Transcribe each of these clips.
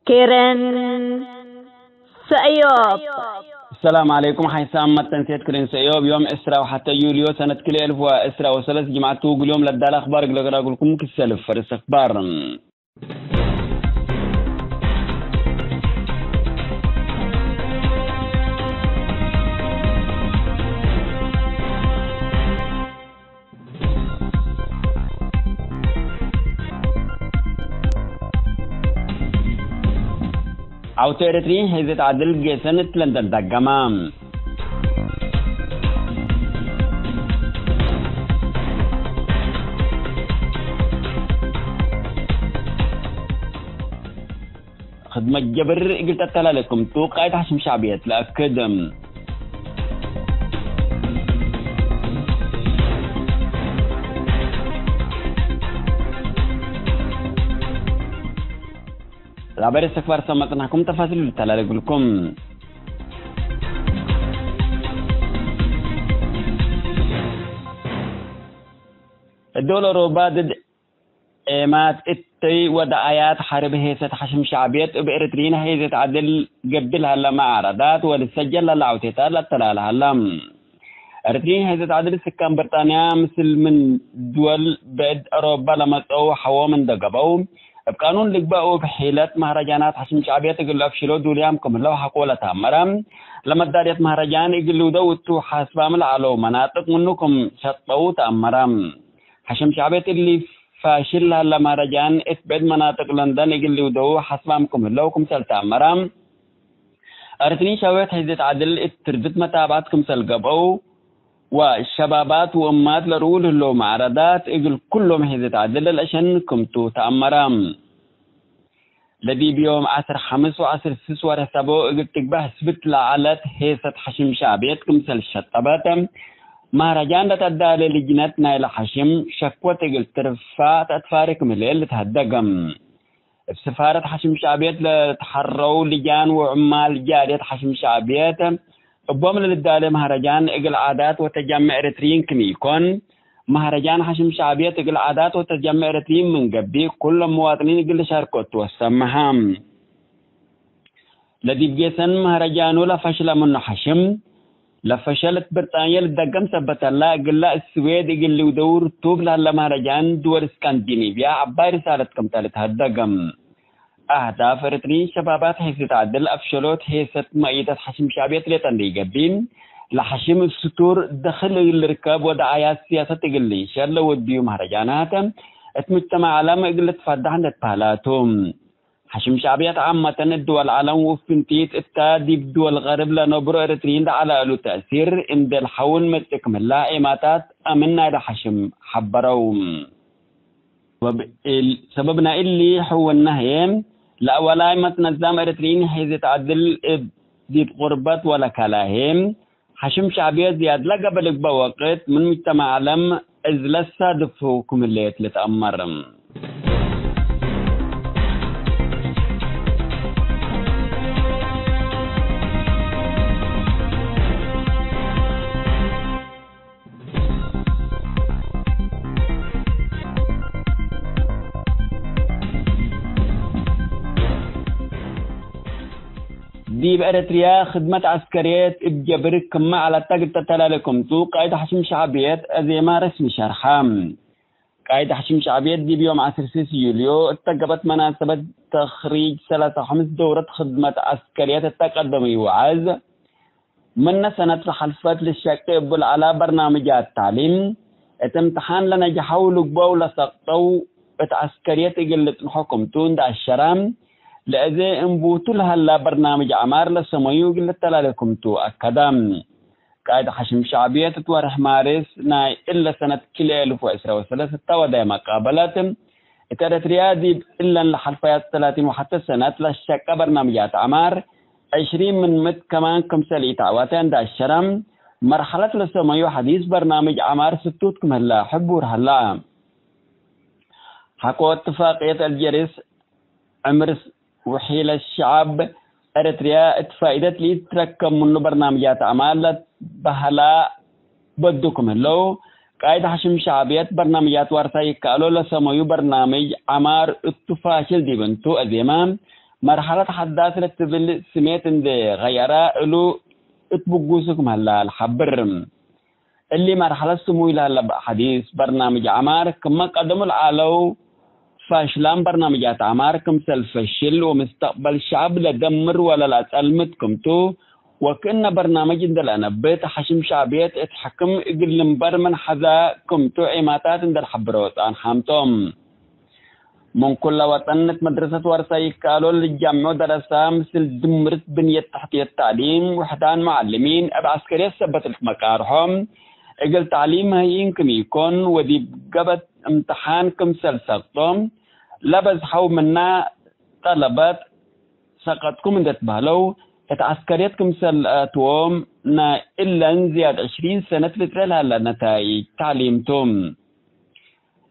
كيرن سأيوب. السلام عليكم. حيسام متنسيت كرين سأيوب يوم إسرا وحتى يوليو سنة كل ألف وإسرا وثلاث جمعة توق اليوم لدال أخبار لكم كسلف فرس أخبار. عوتو إريتريين هيزة عدل جيسنة لندن دقمام. خدمة جبر قلت أتلا لكم تو قايد حشم شعبية لأكدم. العبارة السكوار سمتناكم تفاصيل لكم. الدولة الأوروبية ضد إيمات التي ودعايات حرب هيسة حشم شعبية بإريتريين هيزة عدل قبلها لما عرضات ولسجل لعوتيتا للتلال هلم. إريتريين هيزة عدل سكان بريطانيا مثل من دول بعد أوروبا لما تقو حوا من دقبو بقانون لقباء بحيلات مهرجانات حشم شعبية تقول أفشلو دوليامكم لو حقولة تامرم لما داريت مهرجان يقولوا دوتو حاسبام العلو مناطق منكم شطبو تأمرم حشم شعبية اللي فاشل هلا مهرجان اتبعد مناطق لندن يقولوا دو حاسبامكم لوكم سل تأمرم أرتني شويت حزة عدل اتردت متابعتكم سلقبو والشبابات وأمات لرول لو معرضات إقل كلهم حزة عدل الأشن كمتو تأمرم لدي بيوم عصر خمس وعصر سس ورسبو إقل تقبه سبت لعلت هيسة حشم شعبية كمسل الشطبات مهرجان لتدى للجنتنا إلى حشم شكوة إقل ترفع تأتفارك من الليل تهدقم بسفارة حشم شعبية لتحروا لجان وعمال جارية حشم شعبية أبوام للدالة مهرجان إقل عادات وتجمع إريتريين كميكون مهرجان حشم شعبية إقل عادات وتجمع إريتريين من قبي كل المواطنين إقل شاركوت والسمهم لدي بجيسن مهرجان ولا فشل من حشم لفشلت بريطانيا للدقم ثبت الله إقل السويد إقل ودور توب لهلا مهرجان دول اسكندنافيا عباي رسالة كم تالت هالدقم أهداف إريتريين شبابات حيث تعدل أفشلوت هيسة مؤيدة حشم شعبية لتندي قبين لحشم الستور دخل الركاب ودعايات سياسة تقلي شر وديو مهرجانات اتمجتمع عالم إقل تفدح نتبالاتهم حشم شعبية عامة الدول العالم وفنتيت التادي بدول الغرب لنبرو إريتريين على له تأثير إن الحول متكمل لا إماتات أمنا لحشم حبروم سببنا اللي هو النهي لا ولا ما تنظم إريتريين حيث تعدل دي غربات ولا كلاهم حشم شعبية زياد لا قبل بوقت من مجتمع عالم إذ لسه دفوكم اللي تأمرم. دي بإريتريا خدمة عسكرية بجبر كما على تاج تتلالكم تو قايد حشم شعبية أزيما رسمي شرحام قايد حشم شعبية دي بيوم 10 يوليو اتقبت مناسبة تخريج 35 دورة خدمة عسكرية التقدم يوعز من سنة الحلفات للشك على برنامجات التعليم اتمتحان لنجحوا لقبوا لسقطوا عسكرية قلت الحكم تون دا الشرام لأذي انبوتو لها برنامج عمار لسميو قلت لكم تو أكدام قاعد حشم شعبية تتورح مارس ناي إلا سنة كل ألف وعشرة وثلاثة ودايما قابلات إتريتريا دي إلا لحلفيات 30 وحتى سنة للشك برنامجات عمار 20 من مت كمان كمسالي تعواتين دا الشرم مرحلة لسميو حديث برنامج عمار ستوتكم هلا حبور هلا حكوا اتفاقية الجريس عمر وحيل الشعب إريتريا اتفائدت لي تركب منه برنامجات أعمال بهلا بدكم لو قايد حشم شعبية برنامجات ورثة يكالو لسميو برنامج عمار التفاشل دي بنتو أزيما مرحلة حداث لتبل سميت اندي غيرا له اتبقوسكم هلا الحبر اللي مرحلة سموي لها حديث برنامج عمار كما قدموا العالو فاشلان برنامجات عمار كم سلفشل ومستقبل الشعب لدمر ولا لا تألمتكم تو وكأن برنامج اندل أنا بيت حشم شعبيت اتحكم اقل مبر من حذا كمتو عماتات اندل حبروت عن حامتهم من كل وطنت مدرسة ورساي قالوا للجامعة درسا مثل دمرت بنية تحتية التعليم وحدان معلمين أب عسكرية ثبت مكارهم اقل تعليم هيين كم يكون ودي قبت امتحان كم سلسلتهم لبز حو منا طلبات سقطكم من تبهلو اتعسكريتكم سلاتوم نا إلا زياد 20 سنة لترلها لنتائج تعليمتم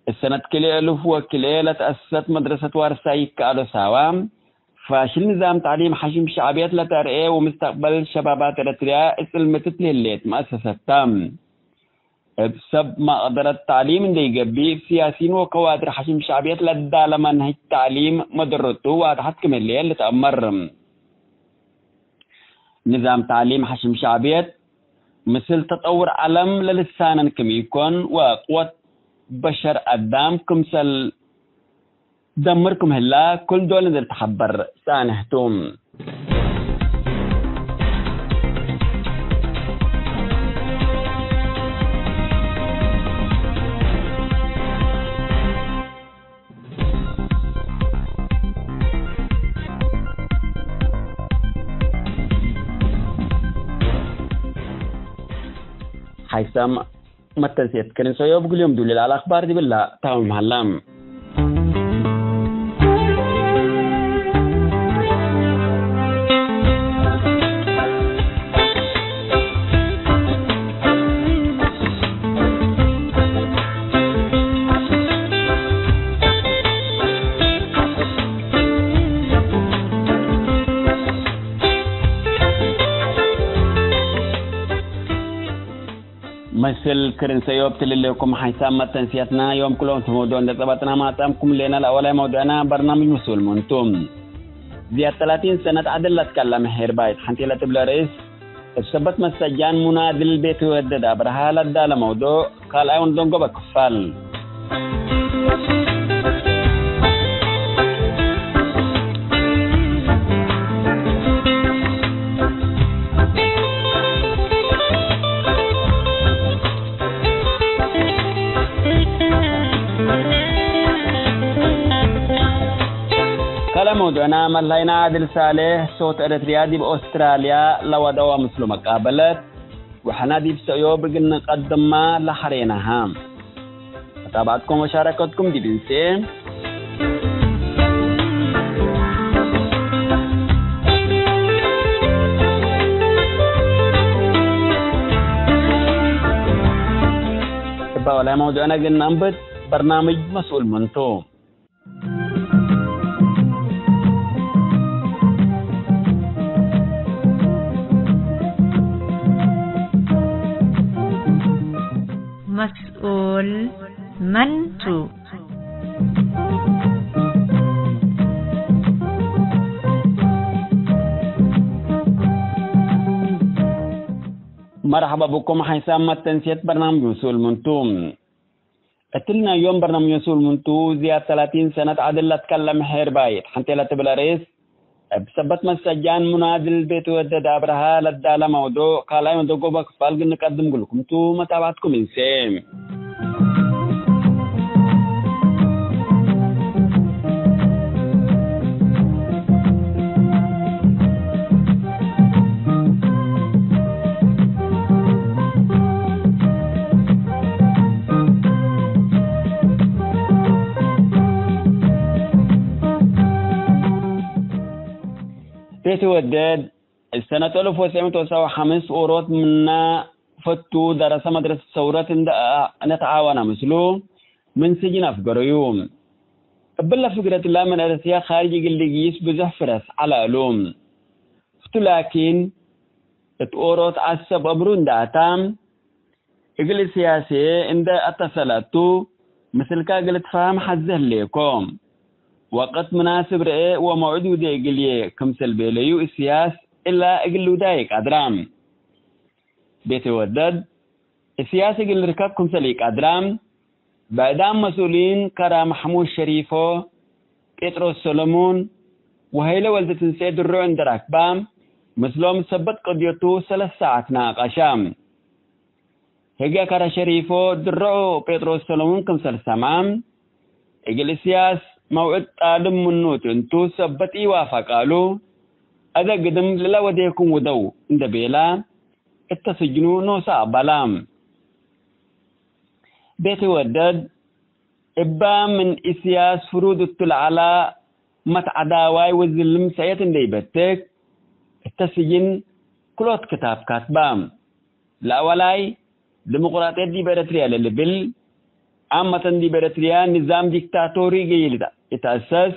السنة كلي ألف وكلي تأسست مدرسة وارساي كالو ساوام فاشل نظام تعليم حشم شعبيات لترقية ومستقبل شبابات الاترياء اسلمتت لليت مؤسسة تام بسبب ما قدر التعليم اللي يقبي سياسيين وكوادر حشم شعبيات لدى لمنهج تعليم مدرته وتحكم الليل اللي تأمر نظام تعليم حشم شعبيات مثل تطور علم للسان كم يكون وقوة بشر قدام كمسل دمركم هلا كل دول اللي تحبر سانهتم. حيسام ما تنسيت كرن سويا بقول يوم دولي على الأخبار دي بالله تمام هلام. مثل كرن سيوب تلليكم حيسام تنسيتنا يوم كلهم موضوع نتبتنا ما تامكم لنا الأولى موضوعنا برنامج مسؤول منتم زيادة 30 سنة عدل تكلم هيربايت حنتي لا تبلا رئيس بسبت مسجان منادل بيت ودد أبرها لدى لموضوع قال أيون دونغو بكفال. موضوعنا ملاينا عادل صالح صوت اريتريا دي باستراليا لو دوا مثل مقابلت وحنا دي بسيوب قلنا نقدم ما لحرينها متابعتكم وشاركتكم دي بنسي ولا موضوعنا قلنا نبت برنامج مسؤول منتو. مسؤول منتو. مرحبا بكم حيسام التنسيت برنامج مسؤول منتوم. قتلنا يوم برنامج مسؤول منتو زيادة 30 سنة عدل تكلم حير بايت حنتي لا تبلا رئيس بسبت مسجان منادل بيت ودد أبرها لدى موضوع قال أيون دوغو بكفال نقدم لكم تو متابعتكم إنسان. بيتودد السنة 1995 أوروت منا فتو درس مدرسة ثورة نتعاون مثلو من سجن أفقريوم بلا فكرة الله من أرسيا خارج اللي بزحفرس على علوم فتو لكن اتأوروت عصب أبرون داتام إقل سياسي عند اتصلتو مثل كاقل تفهم حزه ليكم وقت مناسب رأي وموعد ودي إقليه كمسل بيليو إسياس إلا إقلو دايك أدرام. بيت ودد إسياس إقل ركاب كمسليك أدرام بعدام مسؤولين كرا محمود شريفو بطرس سولومون وهيلا ولدة تنسي درو عند راكبام مثلهم ثبت قضيته 3 ساعات ناقشام. هجا كرا شريفو درو بطرس سولومون كمسل سمام إقل إسياس موعد طالب منوت انتو ثبت إيوافق قالوا أذا قدم للا وديكم ودو عند بيلا التسجنو نوسا بلام. بيت ودد إبا من إسياس فرود التلعلا متعداواي والظلم سيتن دي بتك التسجن كلوت كتاب كاتبام. الأولاي ديمقراطية دي بريتريا للبل عامة دي بريتريا نظام ديكتاتوري جيل يتأسس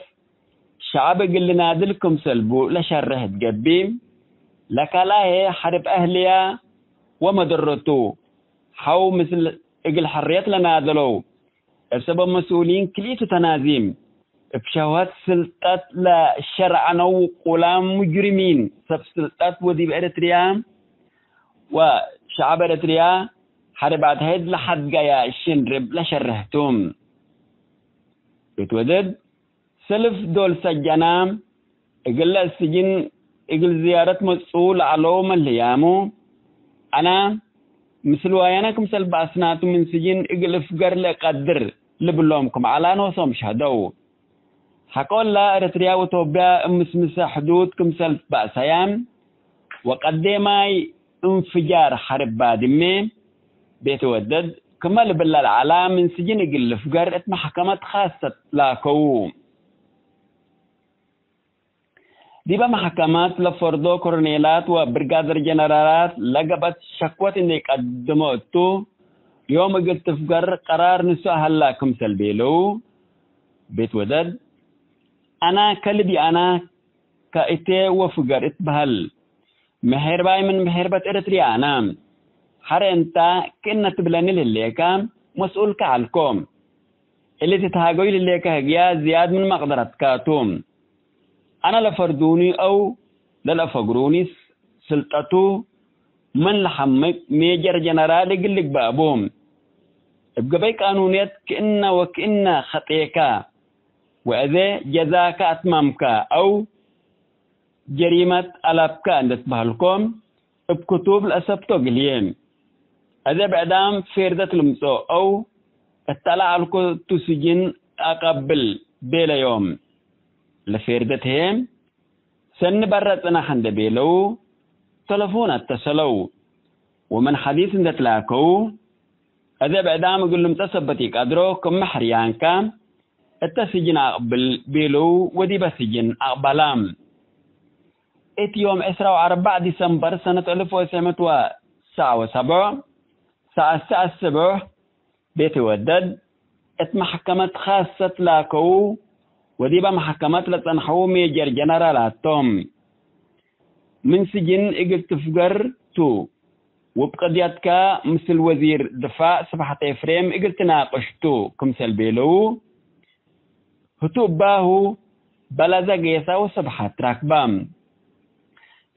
شعب قل نادلكم سلبو لشره تقبيم لكلاه حرب أهلية ومدرتو حو مثل إجل حريات لنادلو بسبب مسؤولين كليتو تنازيم بشهوات سلطات لا شرعنو قلام مجرمين سب سلطات ودي بإريتريا وشعب إريتريا حربات هيد لحد جايا الشنرب لشرهتم. بتودد سلف دول سجنا إجل السجن إجل زيارة مسؤول علوم الليامو أنا مثل ويانا مثل بأسناتو من سجن إجل فقر لقدر لبلومكم على نوصم شهدو. حقول لا إريتريا وتوبيا مسمسة حدود كمسل بأسيام وقدماي انفجار حرب بادمي بيت ودد كما لبلا العلا من سجن إجل فقر اتمحكمة خاصة لاكو. ديبا محكمات لفردو كورنيلات وبرغادر جنرالات لقبت شكوة إني قدموتو يوم قلت تفقر قرار نسو هلا كمسل بيلو. بيت ودد أنا كلبي أنا كإتي وفقر اتبهل مهرباي من مهربة إريتريا أنا حر انت كنا تبلاني لليكا مسؤول كعلكم اللي تتهاجوي لليكا هجيا زياد من مقدرة كاتوم أنا لفردوني أو للأفقروني سلطته من لحمك ميجر جنرال يقلك بابوم ابقى بي قانونيات كإن وكإن خطيكا وإذا جزاك أتمامك أو جريمة ألابك أن تتبهلكم بكتب الأسبتو قليم إذا بعدام فردة المسو أو اطلع لكم تسجن أقبل بلا يوم لفردتهم سن برت أنا حند بيلو تلفون اتصلوا ومن حديث تلاكو إذا بعدام يقول لهم تثبتي قدرو كم محريانك التسجن أقبل بيلو ودي بسجن أقبلام. ات يوم 24 ديسمبر سنة 1979 الساعة 7 بيت ودد ات محكمة خاصة لاكو ودي بمحكمة لتنحو ميجر جنرالاتهم من سجن اجل تفجر تو وبقضيتك مثل وزير دفاع صبحة افريم اجل تناقشتو كمسل بيلو هتو باهو بلزا جيسا وصبحة راكبام.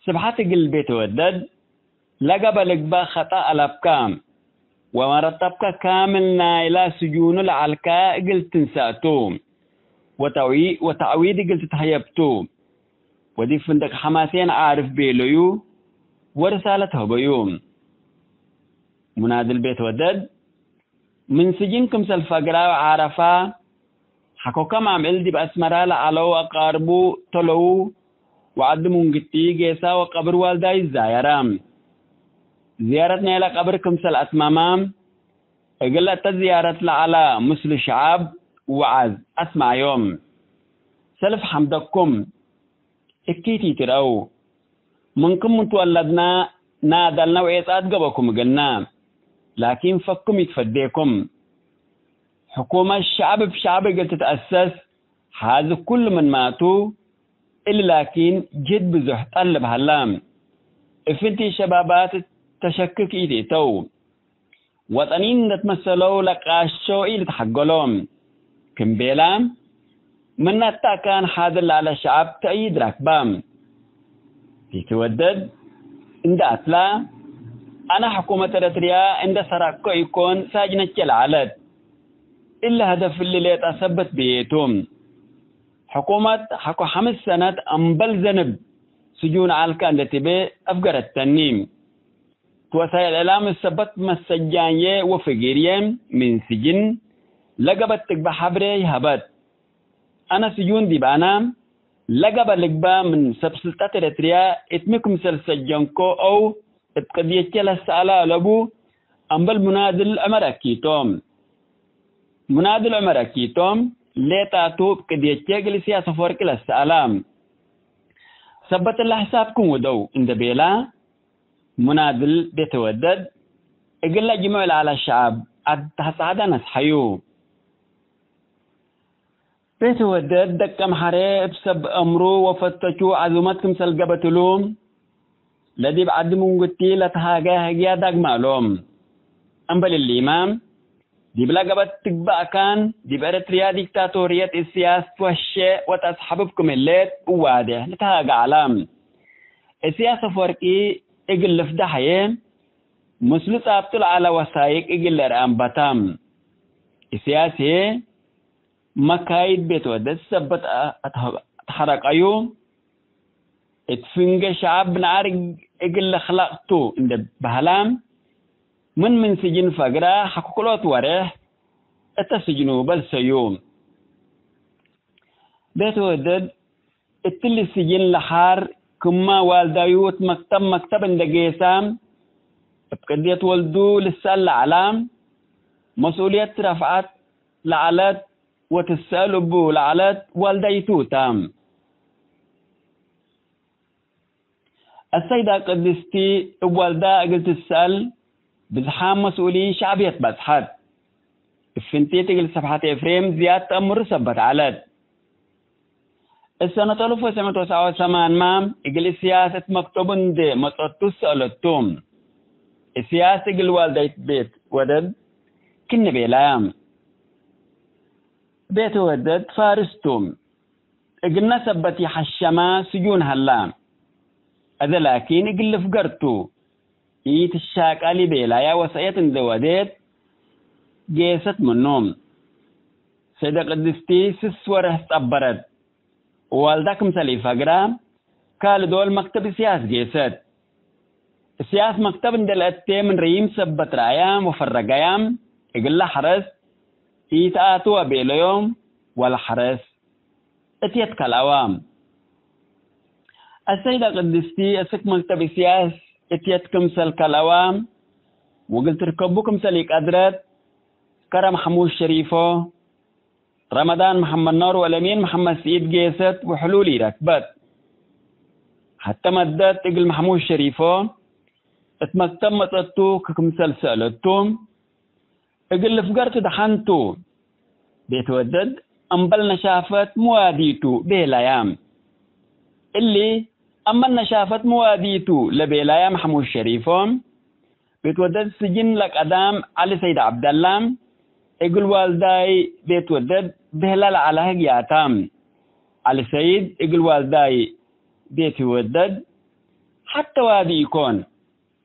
صبحة اجل بيت ودد لقب لقبا خطأ الابكام ومرتبك كامل نايلا سجون العلكا اجل تنساتو وتعويد قلت تهيبتو ودي فندق حماسين عارف بيليو ورسالته بيوم. منادل البيت ودد من سجنكم سلفقرا وعرفا حكو كم عم إلدي بأسمرا لعلو أقاربو طلو وعدمون قتي جيسا وقبر والداي الزايرام زيارتنا إلى قبركم سل أتمامام قلت زيارة لعلى مثل شعاب وعز أسمع يوم سلف حمدكم اكيتي ترأو منكم متولدنا نادلنا وإيساد قبكم قلنا لكن فكم يتفديكم حكومة الشعب بشعب قلت تتأسس هذا كل من ماتوا إلا لكن جد بزح طلب هلام افنتي شبابات تشكك إيدي تو وطنين نتمثلوا لقاشو إيلي تحقلهم كمبيلا من كان حاضر على شعب تأييد راكبام بيتودد عند أتلا أنا حكومة إريتريا عند سراكو يكون ساجنة العلد إلا هدف اللي ليتثبت بيتهم حكومة حكو 5 سنة أنبل ذنب سجون عالكان لتبي أفقر التنيم وسائل الإعلام السبت مسجانية وفقيرية من سجن لقبت تقبى حبري هبت أنا سجون دي بانا لقب لقبة من سبسلتات إريتريا اتمكم سلسجنكو أو اتقدية لسألا لبو أنبل منادل عمر أكيتوم منادل عمر أكيتوم ليتاتو بقدية قل سياسة فورك للسلام ثبت الله حسابكم ودو عند بيلا منادل بيتودد اقل جمع على الشعب عد نسحيو بيتودد دك محري بسب أمرو وفتشو عزومتكم سلقبتلوم لدي بعد من قتي لتهاجا هجيا داق معلوم أنبل الإمام دي بلا قبت تقبع كان دي بأريتريا ديكتاتورية السياسة توشي وتسحببكم الليت وواده لتهاجا علام السياسة فرقي اقل فدحية مسلط أبطل على وثائق اقل رأم بتام السياسة مكايد بيتودد سبت اتحرق ايو اتفنج شعب نعرق اقل خلقتو عند بهلام من سجن فقرة حكوكولوت ورح اتسجنو بل سيوم بيتودد اتل السجن لحار كما والدايوت مكتب مكتب عند جيسام بقدية ولدو للسأل العلام مسؤولية رفعت لعلت وتسأل بو لعلت والديتو تام السيدة قدستي والدا قلت السأل بزحام مسؤولين شعبية بزحات الفنتي تقل صفحة إفريم زيادة أمر سبت علت السنة 1989 مام إقل سياسة مكتوب دي مطرطو سألتهم السياسة إقل والديت بيت ودد كن بيلام بيت ودد فارستم إقلنا سبتي حشما سجون هلام هذا لكن إقل فقرتو إيت الشاك علي بيلايا وسعيت اندوديت جيست منهم سيدة قدستي سسوره تأبرت والدك مثلي فقرا قال دول مكتب سياس جيست السياس مكتب اندلتي من ريم سبت رايام وفرقايام إقل حرس إيتاتوا بيليوم ولا حرس اتيت كالعوام السيدة قدستي أسك مكتب سياس اتيت كمسل كالعوام وقلت ركبوكم سليك أدرت كرم حموش شريفو رمضان محمد نور والأمين محمد سيد جيست وحلولي ركبت حتى مدت اقل محمود شريفو اتمكتب مطلتو كمسل سألتو اقل فقرت دحنتو بيتودد أنبلنا شافت مواديتو بيلايام اللي أمنا شافت مواديتو لبيلايام محمود شريفو بيتودد سجن لك أدام علي سيد عبد الله اقول والداي بيتودد بهلال على هجياتام علي سيد اقول والداي بيتودد حتى وادي يكون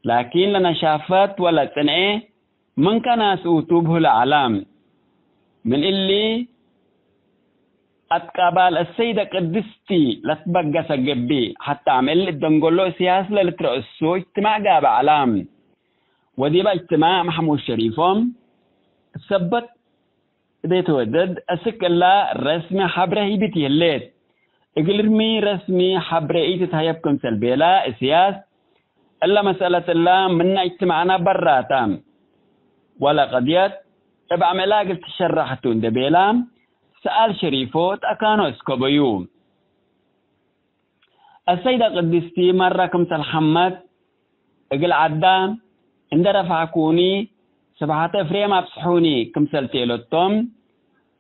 لكن لنا شافت ولا تنعي من كان سوتوبه العلام من اللي أتقابل السيدة قدستي لتبقى سجبي حتى عمل الدنقلو سياسة لترأسو اجتماع جاب علام ودي بقى اجتماع محمود شريفهم ثبت بيتودد أسك الله رسمي حبره بتيهلت اقلرمي رسمي حبره إيتتهيبكم سلبيلا السياس إلا مسألة الله من اجتماعنا براتام ولا قضيت ابع ملاقل تشرحتون دبيلا سأل شريفوت أكانو اسكوبيو السيدة قدستي مرة كمت الحمد اقل عدام عند رفعكوني سبعة فريم أبصحوني كمسل تيلوتهم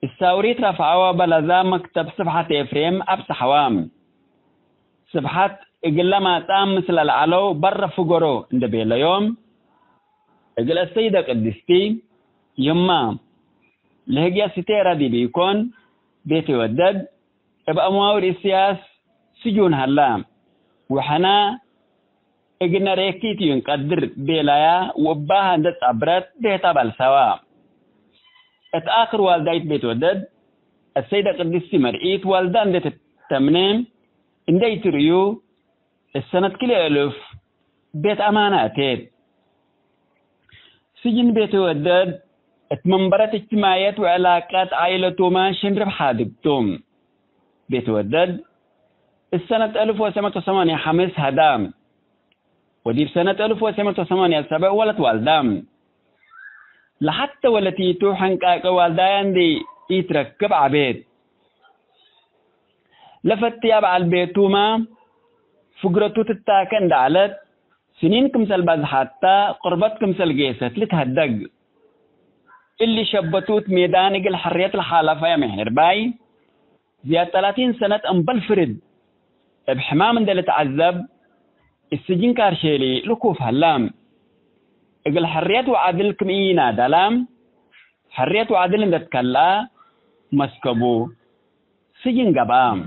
الساوريت رفعوا بلذا مكتب سبعة فريم أبصحوام سبحة إقل ما تام مثل العلو بر فقرو عند بيلا يوم إقل السيدة قدستي يما لهجيا ستيرة دي بيكون بيتي ودد بأمواور السياس سجون هلام وحنا اجنا ريكيتي ينقدر بلايا وباها اندت عبرت بيتا بالسوا. اتآخر والدايت بيت ودد السيدة قديسي مرئيت والدان اندت التمنين انديت ريو السنة كل ألف بيت أمانة أتيت. سجن بيت ودد اتمنبرت اجتماعيات وعلاقات عائلته ما شنرب حادبتم. بيت ودد السنة 1985 هدام ودي بسنة 1987 ولد والدام. لحتى ولتيتو حنقاق والدايان دي يتركب عبيد. لفت يابع البيتوما فقرتو تتاكن دعلت سنين كمسل باز حتى قربت كمسل جيست لتهدق. اللي شبتوت ميدان الحرية الحالفة يا مهرباي زيادة 30 سنة أنبل فرد بحمام اندل تعذب السجين كارشيلي لكوف هلام. اقل حرية وعدل كمينا دلام حرية وعدل اندتكلا مسكبو سجن قبام.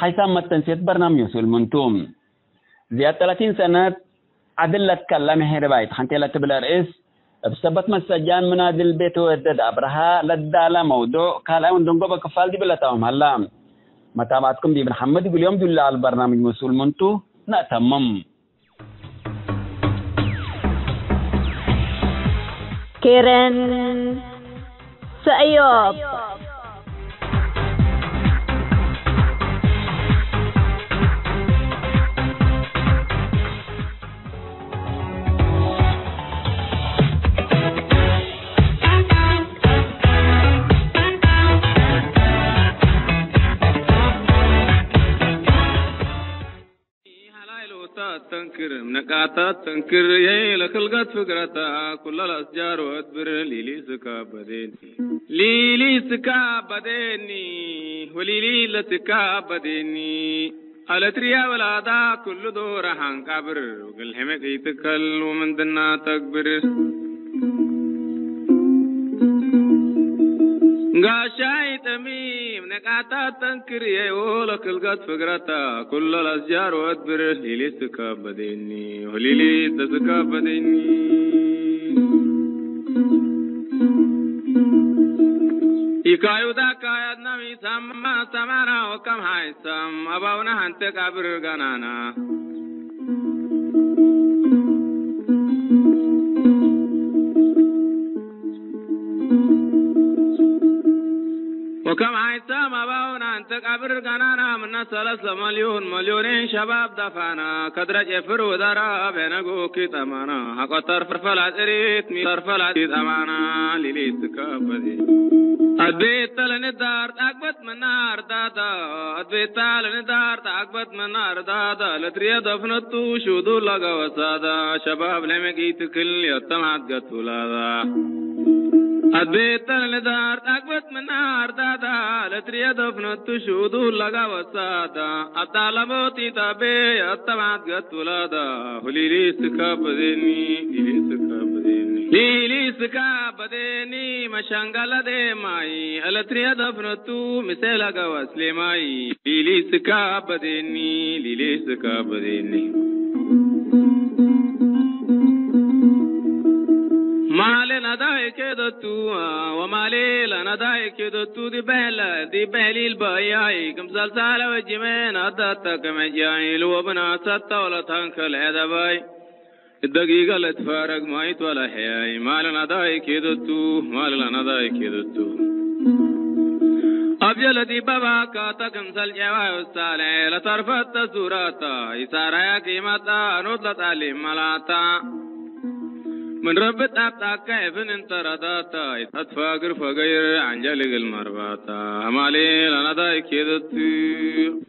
حيث تنسيت برنامج يوسف المنتوم زيادة 30 سنة عدل تكلم هربايت حنتي لا تبلا رئيس بسبت مسجان منادل بيت ودد أبرها لدالا موضوع قال أون دنقوبة كفال دي بلا تاهم هلا متابعتكم دي بن محمد يقول يوم دول على البرنامج مسؤول منتو نأتمم. كيرن سأيوب تنكر نقاطات تنكر يا لخلقت فكرتا كل الأشجار وأدبر ليلي سكا بديني ليلي سكا بديني وليلي لسكا بديني التريا ولا دا كل دور هنكبر وقل همك يتكل ومن دنا تكبر غاشاي تميم نقاطا تنكر يا ولك فكرتا كل الأشجار وأدبر ليلي سكا بديني وليلي تسكا بديني إكايو دا كايد نمي سما سمانا وكم هاي سم أباونا هنت كابر غنانا وكم عيسام أباونا أنت قبر قنانا من 3 مليون مليونين شباب دفانا كدرج يفر ودرا بينقو كتمانا حقا ترفل عزريت مي ترفل عزيز أمانا للي سكابدي أدبيت لندار أكبت من نار دادا أدبيت لندار أكبت من نار دادا لتريا دفنتو شودو لغا وسادا شباب لمكيت كل يطمعت قتولادا أدبيت لندار أكبت من نار دادا لتريا دفنتو شودو لغا وسادا أطالبوتي تابي يطمعت قتولادا هليلي سكابديني ليلي سكابديني ليلي سكابديني مشانغالا دي ماي ألتريا دفنتو مثلا قواسلي ماي ليلي سكابديني ليلي سكابديني مالي نداي كدتو ومالي لنداي كدتو دي بهلا دي بهلي الباياي كم سلسالة وجمين أدتك مجايل وبنا ستة ولا تنكل هذا الدقيقة اللي تفارق ما يتولى حياي مال نداي كدتو مال نداي كدتو أبجل دي بابا كاتا كمسل جواي والسالي لطرفت سوراتا إسارة قيمتا نطلت علي ملاتا من رب تابتا كيف انت رداتا اتفاقر فقير عن جلق المرباتا مالي لنا داي كدتو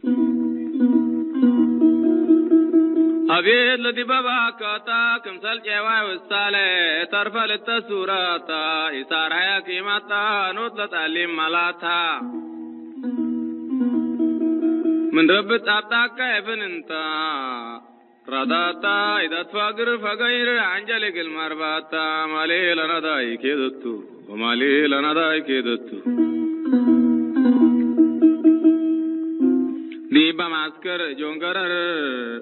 أبيض لدي بابا كاتا كمسال جواي وسالة ترفع للتسوراتا إسارة كيماتا نوت لتعليم ملاتا من ربط أبتاك ابن انت رضاتا إذا تفقر فقير عنجلك المرباتا مالي لنا داي كيدتو ومالي لنا داي كيدتو ديبا معسكر جونغرر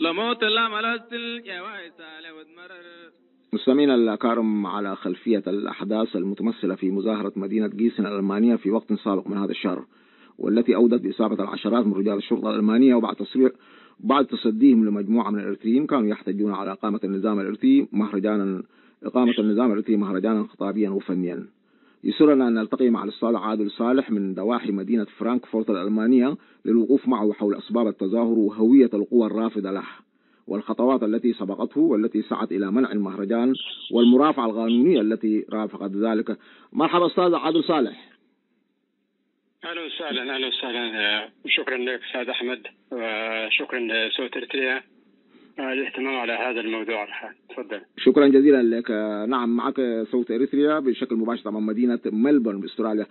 لموت لا ملستل جواي سالة ودمرر. مستمعينا الأكارم، على خلفية الأحداث المتمثلة في مظاهرة مدينة جيسن الألمانية في وقت سابق من هذا الشهر، والتي أودت بإصابة العشرات من رجال الشرطة الألمانية، وبعد تصريح بعد تصديهم لمجموعة من الإريتريين كانوا يحتجون على إقامة النظام الإريتري مهرجانا خطابيا وفنيا. يسرنا أن نلتقي مع الأستاذ عادل صالح من ضواحي مدينة فرانكفورت الألمانية للوقوف معه حول أسباب التظاهر وهوية القوى الرافضة له، والخطوات التي سبقته والتي سعت إلى منع المهرجان، والمرافعة القانونية التي رافقت ذلك. مرحبا أستاذ عادل صالح. أهلا وسهلا. أهلا وسهلا، شكرا لك أستاذ أحمد، وشكرا لصوت إريتريا الاهتمام على هذا الموضوع. تفضل. شكرا جزيلا لك. نعم، معك صوت إريتريا بشكل مباشر من مدينة ملبورن بأستراليا.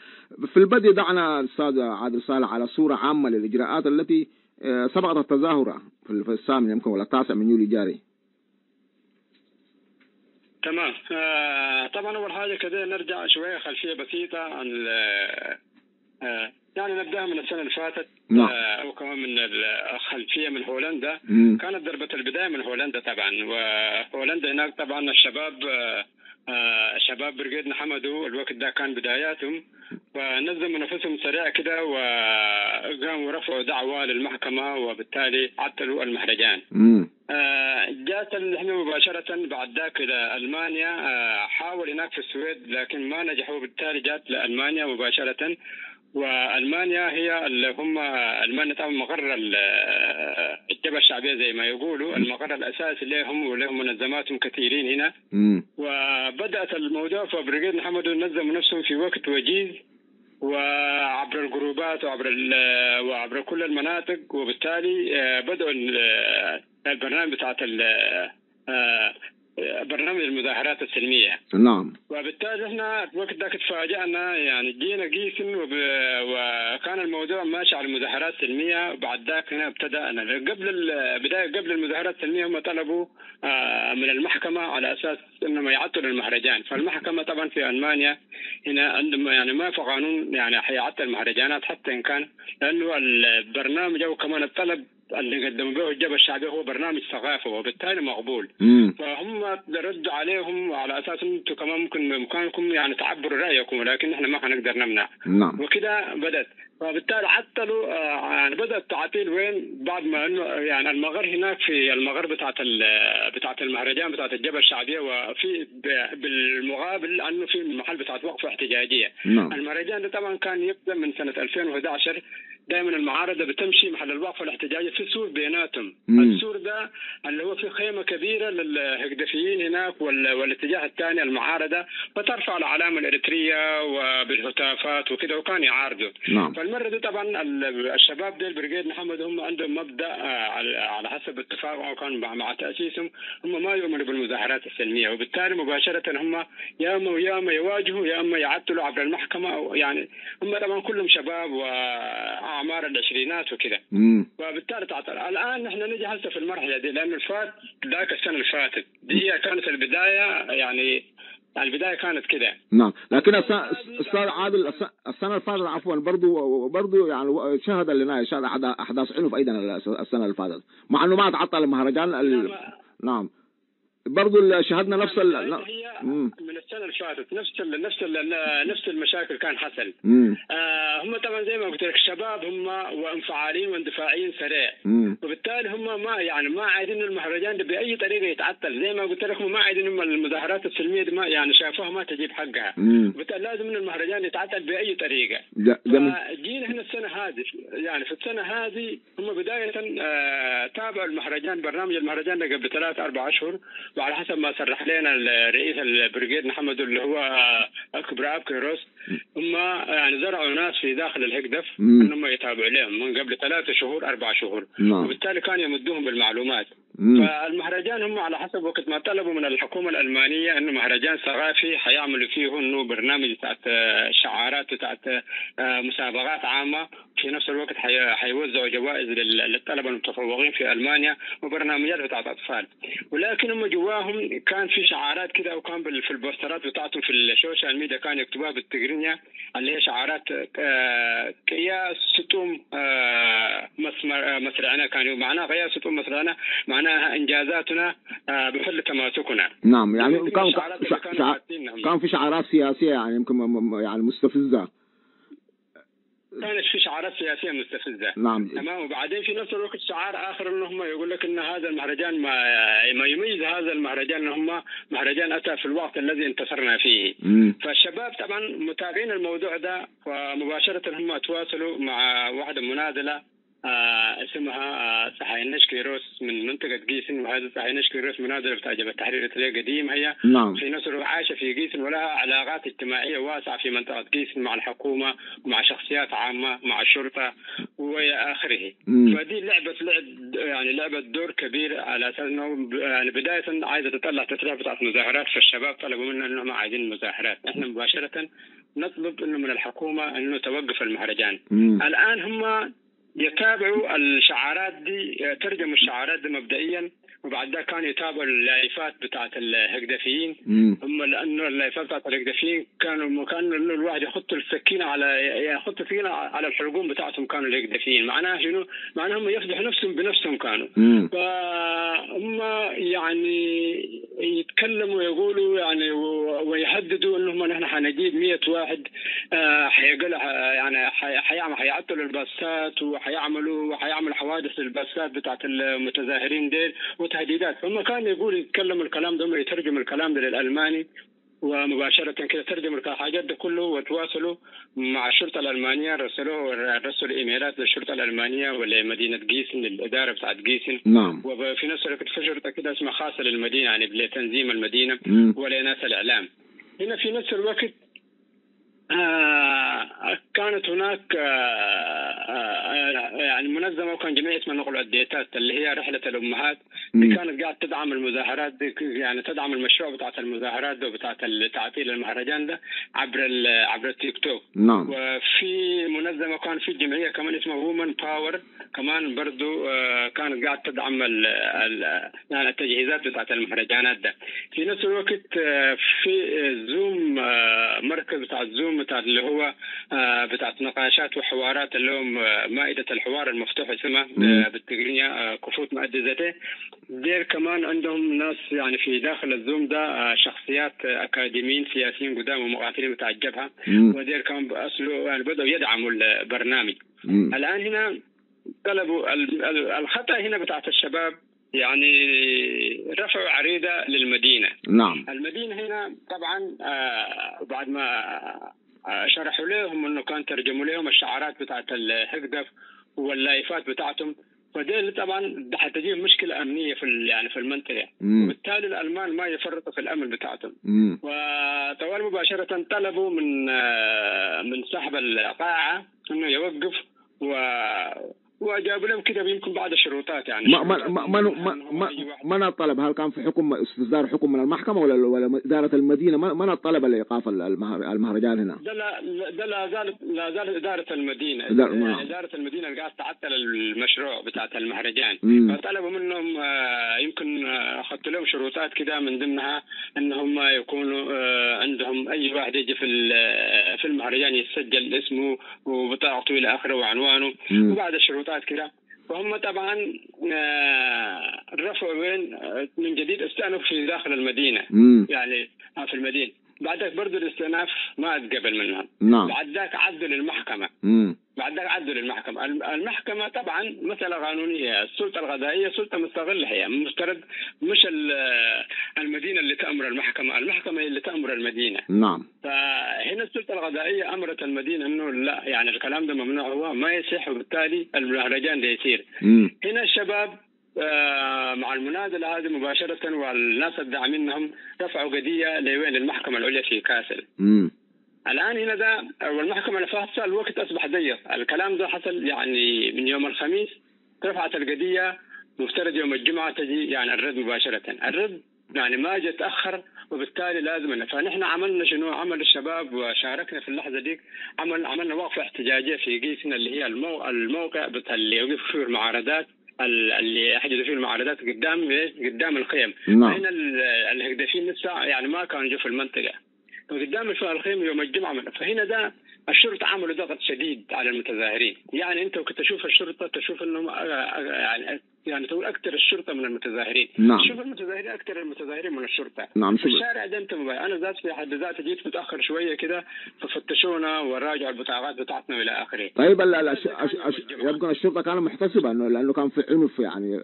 في البدء دعنا الأستاذ عادل صالح على صورة عامة للإجراءات التي سبقت التظاهرة في الثامن يمكن ولا التاسع من يوليو جاري. تمام. طبعا أول حاجة كده نرجع شوية خلفية بسيطة عن يعني نبدأ من السنة اللي فاتت. نعم. وكمان من الخلفية من هولندا. كانت ضربة البداية من هولندا طبعا، وهولندا هناك طبعا الشباب شباب برقيد نحمدو الوقت ده كان بداياتهم، فنظموا نفسهم سريع كده وقاموا رفعوا دعوة للمحكمة، وبالتالي عطلوا المهرجان. جاءت اللحمة مباشرة بعد ذاك إلى ألمانيا. حاول هناك في السويد لكن ما نجحوا، بالتالي جاءت لألمانيا مباشرة. وألمانيا هي اللي هم ألمانيا طبعا مقر الجبهة الشعبية زي ما يقولوا، المقر الأساسي لهم ولهم منظماتهم كثيرين هنا. وبدأت الموضوع، فبريغيد نحمدو نظموا نفسهم في وقت وجيز وعبر الجروبات وعبر كل المناطق، وبالتالي بدأوا البرنامج بتاعت برنامج المظاهرات السلمية. نعم. وبالتالي احنا الوقت ذاك تفاجأنا، يعني جينا جيسن وكان الموضوع ماشي على المظاهرات السلمية. بعد ذاك هنا ابتدأنا قبل البداية، قبل المظاهرات السلمية هم طلبوا من المحكمة على أساس إنهم يعطلوا المهرجان. فالمحكمة طبعا في ألمانيا هنا عندهم يعني ما في قانون يعني حيعطل المهرجانات حتى إن كان، لأنه البرنامج أو كمان الطلب اللي قدموا به الجبهة الشعبية هو برنامج ثقافة وبالتالي مقبول. فهم ردوا عليهم على أساس أنتم كمان ممكن بإمكانكم يعني تعبروا رأيكم، ولكن إحنا ما حنقدر نمنع. نعم. وكده بدأت، فبالتالي عطلوا يعني بدأ التعطيل وين؟ بعد ما إنه يعني المغر هناك في المغر بتاعت المهرجان بتاعت الجبهة الشعبية، وفي بالمقابل أنه في محل بتاعت وقفة احتجاجية. نعم. المهرجان ده طبعا كان يبدأ من سنة 2011. دائما المعارضة بتمشي محل الوقفة الاحتجاجية في سور بيناتهم. السور ده اللي هو في خيمة كبيرة للهجدفيين هناك والاتجاه الثاني المعارضة، فترفع الأعلام الإريترية وبالهتافات وكده، وكان يعارضوا. نعم. فالمرة دي طبعا الشباب ديل بريغيد نحمد هم عندهم مبدأ على حسب اتفاقهم أو كان مع تأسيسهم، هم ما يؤمنوا بالمظاهرات السلمية، وبالتالي مباشرة هم يا اما يواجهوا يا اما يعطلوا عبر المحكمة، أو يعني هم طبعا كلهم شباب وأعمار العشرينات وكده. وبالتالي تعطل. الآن نحن نجي هسه في المرحلة دي، لأنه الفات ذاك السنة اللي فاتت دي كانت البداية، يعني البداية كانت كده. نعم. لكن أستاذ عادل السنة اللي فاتت عفوا برضو يعني شهد لنا شهد أحداث عنف أيضا السنة اللي فاتت، مع إنه ما تعطل المهرجان. نعم. برضو شهدنا نفس هي من السنة اللي فاتت نفس المشاكل كان حصل. هم طبعا زي ما قلت لك الشباب هم وانفعاليين واندفاعيين سريع، وبالتالي هم ما عايزين المهرجان ده باي طريقه يتعطل. زي ما قلت لك ما عايزين هم المظاهرات السلمية دي ما يعني شافوها ما تجيب حقها، وبالتالي لازم ان المهرجان يتعطل باي طريقه. جينا هنا السنة هذه، يعني في السنة هذه هم بداية تابعوا المهرجان، برنامج المهرجان ده قبل 3-4 اشهر، وعلى حسب ما صرح لنا الرئيس ال brigade محمد اللي هو كبراب كيروس، هم يعني زرعوا ناس في داخل الهقدف انهم يتابعوا لهم من قبل 3 شهور 4 شهور. وبالتالي كانوا يمدوهم بالمعلومات. فالمهرجان هم على حسب وقت ما طلبوا من الحكومة الألمانية أنه مهرجان ثقافي حيعملوا فيه أنه برنامج بتاعت شعارات بتاعت مسابقات عامة، في نفس الوقت حيوزعوا جوائز للطلبة المتفوقين في ألمانيا وبرنامجات بتاعت أطفال. ولكن هم جواهم كان في شعارات كده، وكان في البوسترات بتاعتهم في ال social media كانوا يكتبوها بالتجرينيا اللي هي شعارات قياس ستوم مسرعنا، كانوا معناها قياس ستوم مسرعنا معناها انجازاتنا بفضل تماسكنا. نعم، يعني كان في شعارات سياسية يعني يمكن يعني مستفزة. كانت في شعارات سياسية مستفزة. نعم. تمام. وبعدين في نفس الوقت شعار اخر انه هم يقول لك ان هذا المهرجان ما يميز هذا المهرجان ان هم مهرجان اتى في الوقت الذي انتصرنا فيه. فالشباب طبعا متابعين الموضوع ده، فمباشره هم تواصلوا مع واحدة مناضله اسمها سحاينش كيروس من منطقة جيسن، وهذا سحاينش كيروس مناضلة بتاع جبهة التحرير الإريترية قديم هي. نعم. في نفس الوقت عايشة في جيسن ولها علاقات اجتماعية واسعة في منطقة جيسن مع الحكومة ومع شخصيات عامة مع الشرطة وإلى آخره. فدي لعبت يعني لعبت دور كبير على أساس إنه يعني بداية عايزة تطلع تصريح بتاعت مظاهرات، فالشباب طلبوا منا إنهم عايزين مظاهرات، إحنا مباشرة نطلب إنه من الحكومة إنه توقف المهرجان. الآن هم يتابعوا الشعارات دي، ترجموا الشعارات دي مبدئيا، وبعد ذاك كانوا يتابعوا اللايفات بتاعت الهقدفيين. هم لانه اللايفات بتاعت الهقدفيين كانوا انه الواحد يحط السكينة على الحلقوم بتاعتهم، كانوا الهقدفيين معناها شنو؟ معناها هم يفضحوا نفسهم بنفسهم كانوا. فهم يعني يتكلموا يقولوا يعني ويهددوا انهم نحن حنجيب 100 واحد حيقلع يعني حيعطلوا الباصات وحيعملوا حوادث للباصات بتاعت المتظاهرين ديل وتهديدات. فهم كانوا يقولوا يتكلموا الكلام ده، يترجموا الكلام ده للألماني ومباشرة كده ترجموا الحاجات ده كله وتواصلوا مع الشرطة الألمانية، رسلوا إيميلات للشرطة الألمانية ولمدينة جيسن للإدارة بتاعت جيسن. نعم. وفي نفس الوقت في شرطة كده اسمها خاصة للمدينة يعني لتنظيم المدينة ولناس الإعلام. هنا في نفس الوقت كانت هناك يعني منظمة وكان جمعية اسمها نقل الديتات اللي هي رحلة الأمهات، اللي كانت قاعدة تدعم المظاهرات دي، يعني تدعم المشروع بتاعت المظاهرات ده وبتاعت تعطيل المهرجان ده عبر التيك توك. نعم. وفي منظمة كان في جمعية كمان اسمها Women Power كمان برضو كانت قاعدة تدعم يعني التجهيزات بتاعت المهرجانات ده. في نفس الوقت في زوم، مركز بتاع زوم بتاع اللي هو بتاعت نقاشات وحوارات اللي هو مائدة الحوار المفتوح اسمها بالتقنية كفوت مؤدزته دير، كمان عندهم ناس يعني في داخل الزوم ده شخصيات أكاديميين سياسيين قدام ومقاتلين بتاع الجبهة، ودير كمان بأصله يعني بدأوا يدعموا البرنامج. الآن هنا طلبوا الخطأ هنا بتاعت الشباب يعني رفعوا عريضة للمدينة. نعم. المدينة هنا طبعا بعد ما شرحوا لهم انه كان ترجموا لهم الشعارات بتاعت الهقدف واللايفات بتاعتهم، فدي طبعا حتجيب مشكلة امنية في يعني في المنطقة، وبالتالي الالمان ما يفرطوا في الامن بتاعتهم. وطوال مباشرة طلبوا من صاحب القاعة انه يوقف وجابوا لهم كده يمكن بعض الشروطات يعني. ما الطلب؟ هل كان في حكم استصدار حكم من المحكمة ولا إدارة المدينة؟ ما الطلب لإيقاف المهرجان هنا؟ ده لا زالت إدارة المدينة. يعني إدارة المدينة اللي قاعدة تعطل المشروع بتاعت المهرجان. فطلبوا منهم يمكن أخذت لهم شروطات كده، من ضمنها أنهم يكونوا عندهم أي واحد يجي في المهرجان يسجل اسمه وبطاقته إلى آخره وعنوانه وبعد الشروطات كده. فهم طبعا رفعوا وين من جديد استأنف في داخل المدينة. يعني في المدينة بعدك برضو الاستئناف ما اتقبل منهم. نعم. بعد ذاك عدوا للمحكمة. بعد ذاك عدوا للمحكمة. المحكمة طبعا مسألة قانونية، السلطة القضائية سلطة مستغلة، هي مفترض مش المدينة اللي تأمر المحكمة، المحكمة هي اللي تأمر المدينة. نعم. فهنا السلطة القضائية أمرت المدينة إنه لا، يعني الكلام ده ممنوع، هو ما يصح، وبالتالي المهرجان ده يصير. هنا الشباب مع المنادله هذه مباشرة والناس الداعمين لهم رفعوا قضية لوين؟ للمحكمة العليا في كاسل. الان هنا ده والمحكمة الفاصلة الوقت اصبح ضيق، الكلام ده حصل يعني من يوم الخميس رفعت القضية، مفترض يوم الجمعة تجي يعني الرد مباشرة، الرد يعني ما جاء تاخر، وبالتالي لازم. فنحن عملنا شنو؟ عمل الشباب وشاركنا في اللحظة ديك، عملنا وقفه احتجاجية في جيسنا اللي هي الموقع بتاع اللي يوقف فيه المعارضات، اللي حجزوا فيه المعارضات قدام الخيم. هنا الهدافين لسه يعني ما كانوا جو في المنطقة، قدام الخيم يوم الجمعة. فهنا ده الشرطة عملوا ضغط شديد على المتظاهرين، يعني انت كنت تشوف الشرطة تشوف انهم يعني تقول اكثر الشرطة من المتظاهرين. نعم. شوف المتظاهرين اكثر المتظاهرين من الشرطة. نعم. في الشارع ده انت انا ذات في حد ذاتي جيت متاخر شوية كده ففتشونا وراجعوا البطاقات بتاعتنا والى اخره. طيب يمكن الشرطة كانت محتسبه انه لانه كان في عنف، يعني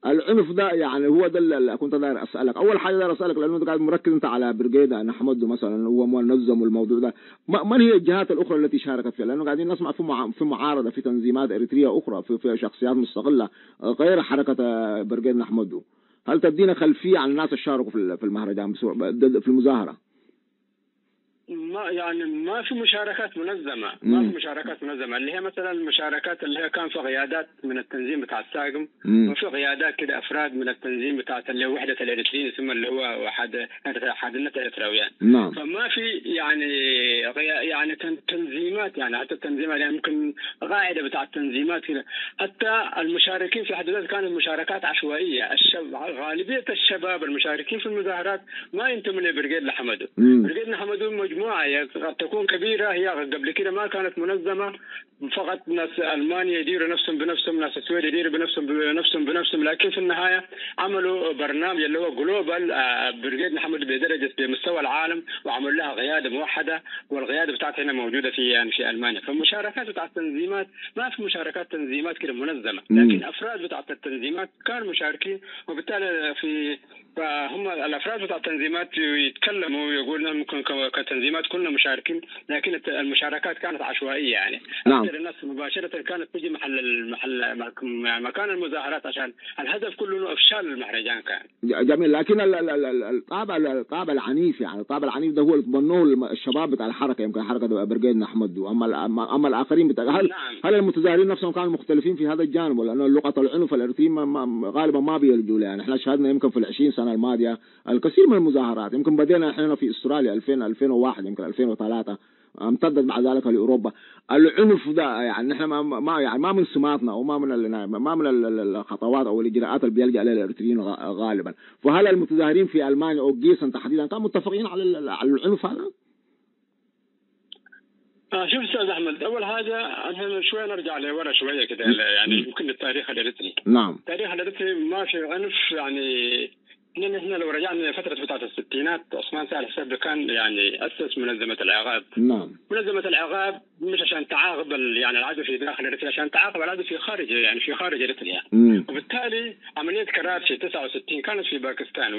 العنف ده يعني هو ده اللي كنت داير اسالك. اول حاجة داير اسالك لانه انت قاعد مركز انت على برقيده نحمده مثلا هو منظم الموضوع ده، من هي الجهات الاخرى التي شاركت فيها؟ لانه قاعدين نسمع في معارضة في تنظيمات اريتريه اخرى، في شخصيات مستقلة غير حركة برقيد نحمده. هل تدينا خلفية عن الناس اللي شاركوا في المهرجان في المظاهرة؟ ما يعني ما في مشاركات منظمة، ما في مشاركات منظمة اللي هي مثلا المشاركات اللي هي كان في قيادات من التنظيم بتاع الساقم، وفي قيادات كده افراد من التنظيم بتاع اللي هو وحدة الاريتريين ثم اللي هو حدنة الاريتراويان. نعم. فما في يعني تنظيمات، يعني حتى التنظيمات يعني ممكن قاعدة بتاع التنظيمات كده. حتى المشاركين في حد ذاتها كانت مشاركات عشوائية. غالبية الشباب المشاركين في المظاهرات ما ينتموا لبرقيد لحمدو. برقيد لحمدو مجموعة قد تكون كبيرة، هي قبل كده ما كانت منظمة، فقط ناس ألمانيا يديروا نفسهم بنفسهم، ناس السويد يديروا بنفسهم، لكن في النهاية عملوا برنامج اللي هو global برقيد نحمدو بدرجة بمستوى العالم، وعملوا لها قيادة موحدة، والقيادة بتاعتها هنا موجودة في يعني في ألمانيا. فالمشاركات بتاعت التنظيمات ما في مشاركات تنظيمات كده منظمة، لكن أفراد بتاعت التنظيمات كانوا مشاركين، وبالتالي في فهم الافراد بتاع التنظيمات يتكلموا ويقولوا ممكن كتنظيمات كنا مشاركين، لكن المشاركات كانت عشوائية يعني. نعم. الناس مباشرة كانت تجي محل مكان المظاهرات عشان الهدف كله انه افشال المهرجان كان. جميل. لكن الطابع العنيف، يعني الطابع العنيف ده هو اللي تبنوه الشباب بتاع الحركة، يمكن حركة برقيد نحمدو. اما الاخرين بتاع هل نعم. هل المتظاهرين نفسهم كانوا مختلفين في هذا الجانب، ولا انه لغة العنف الاريتريين غالبا ما بيلجوا لها؟ يعني احنا شاهدنا يمكن في ال20 سنة الماضية الكثير من المظاهرات، يمكن بدينا احنا في استراليا 2000 2001 يمكن 2003، امتدت بعد ذلك لاوروبا. العنف ده يعني نحن ما يعني ما من سماتنا وما من الخطوات او الاجراءات اللي بيلجا لها الاريتريين غالبا. فهل المتظاهرين في المانيا او جيسن تحديدا كانوا متفقين على العنف هذا؟ شوف استاذ احمد، اول حاجة احنا شوية نرجع لورا شوية كده، يعني يمكن التاريخ الاريتري. نعم. التاريخ الاريتري ما في عنف، يعني نحن لو رجعنا لفترة بتاعت الستينات، عثمان صالح سبل كان يعني أسس منظمة العقاب. نعم. منظمة العقاب مش عشان تعاقب يعني العدو في داخل اريتريا، عشان تعاقب العدو في خارج، يعني في خارج اريتريا. وبالتالي عملية كراتشي 69 كانت في باكستان،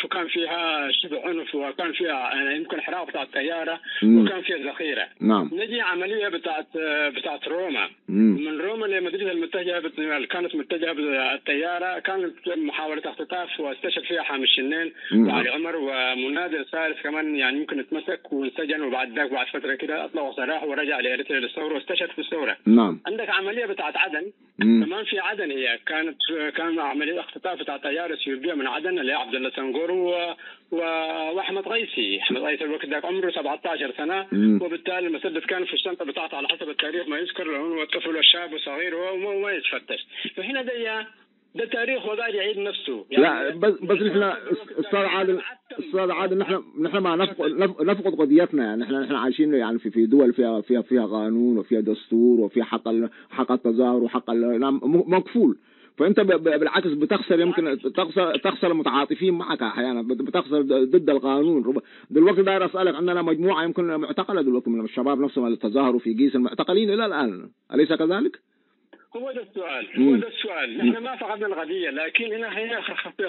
وكان فيها شبه عنف، وكان فيها يعني يمكن حراق بتاع الطيارة، وكان فيها ذخيرة. نعم. نجي عملية بتاعت روما. من روما لمدريد المتجهة كانت متجهة بالطيارة، كانت محاولة اختطاف واستشهد فيها حامد الشنين وعلي عمر ومنادر ثالث كمان، يعني يمكن اتمسك وانسجن، وبعد ذاك بعد فترة كده اطلقوا سراحه ورجع لاريتريا للثورة واستشهد في الثورة. نعم. عندك عملية بتاعت عدن كمان في عدن، هي كان عملية اختطاف بتاع طيارة اثيوبيه من عدن اللي عبد الله سنغور واحمد غيثي. احمد غيثي الوقت ذاك عمره 17 سنة، وبالتالي المسدس كان في الشنطة بتاعته على حسب التاريخ ما يذكر، هو طفل وشاب وصغير وما يتفتش. فهنا ده تاريخ وقاعد يعيد نفسه يعني. لا بس نحن استاذ عادل نحن ما نفقد قضيتنا، يعني نحن عايشين يعني في دول فيها قانون وفيها دستور وفيها حق التظاهر وحق مكفول. فانت بالعكس بتخسر، يمكن تخسر المتعاطفين معك احيانا، بتخسر ضد القانون. دلوقتي داير اسالك، عندنا مجموعة يمكن معتقله دلوقتي من الشباب نفسهم اللي تظاهروا في جيس، المعتقلين الى الان، اليس كذلك؟ هو ده السؤال، هو ده السؤال. نحن ما فقدنا القضية، لكن هنا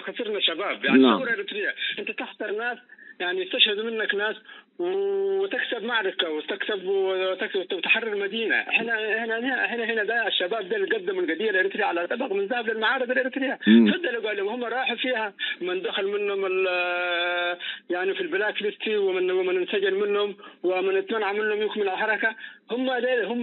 خسرنا شباب يعني. نعم. ثورة اريتريا انت تخسر ناس، يعني استشهدوا منك ناس، وتكسب معركة وتكسب وتحرر مدينة. احنا هنا هنا هنا ده الشباب ده اللي قدموا القضية الاريتريه على طبق من ذهب للمعارضه الاريتريه. فضلوا قالوا هم راحوا فيها، من دخل منهم يعني في ال black list، ومن انسجن منهم، ومن اتمنع منهم يكمل الحركة. هم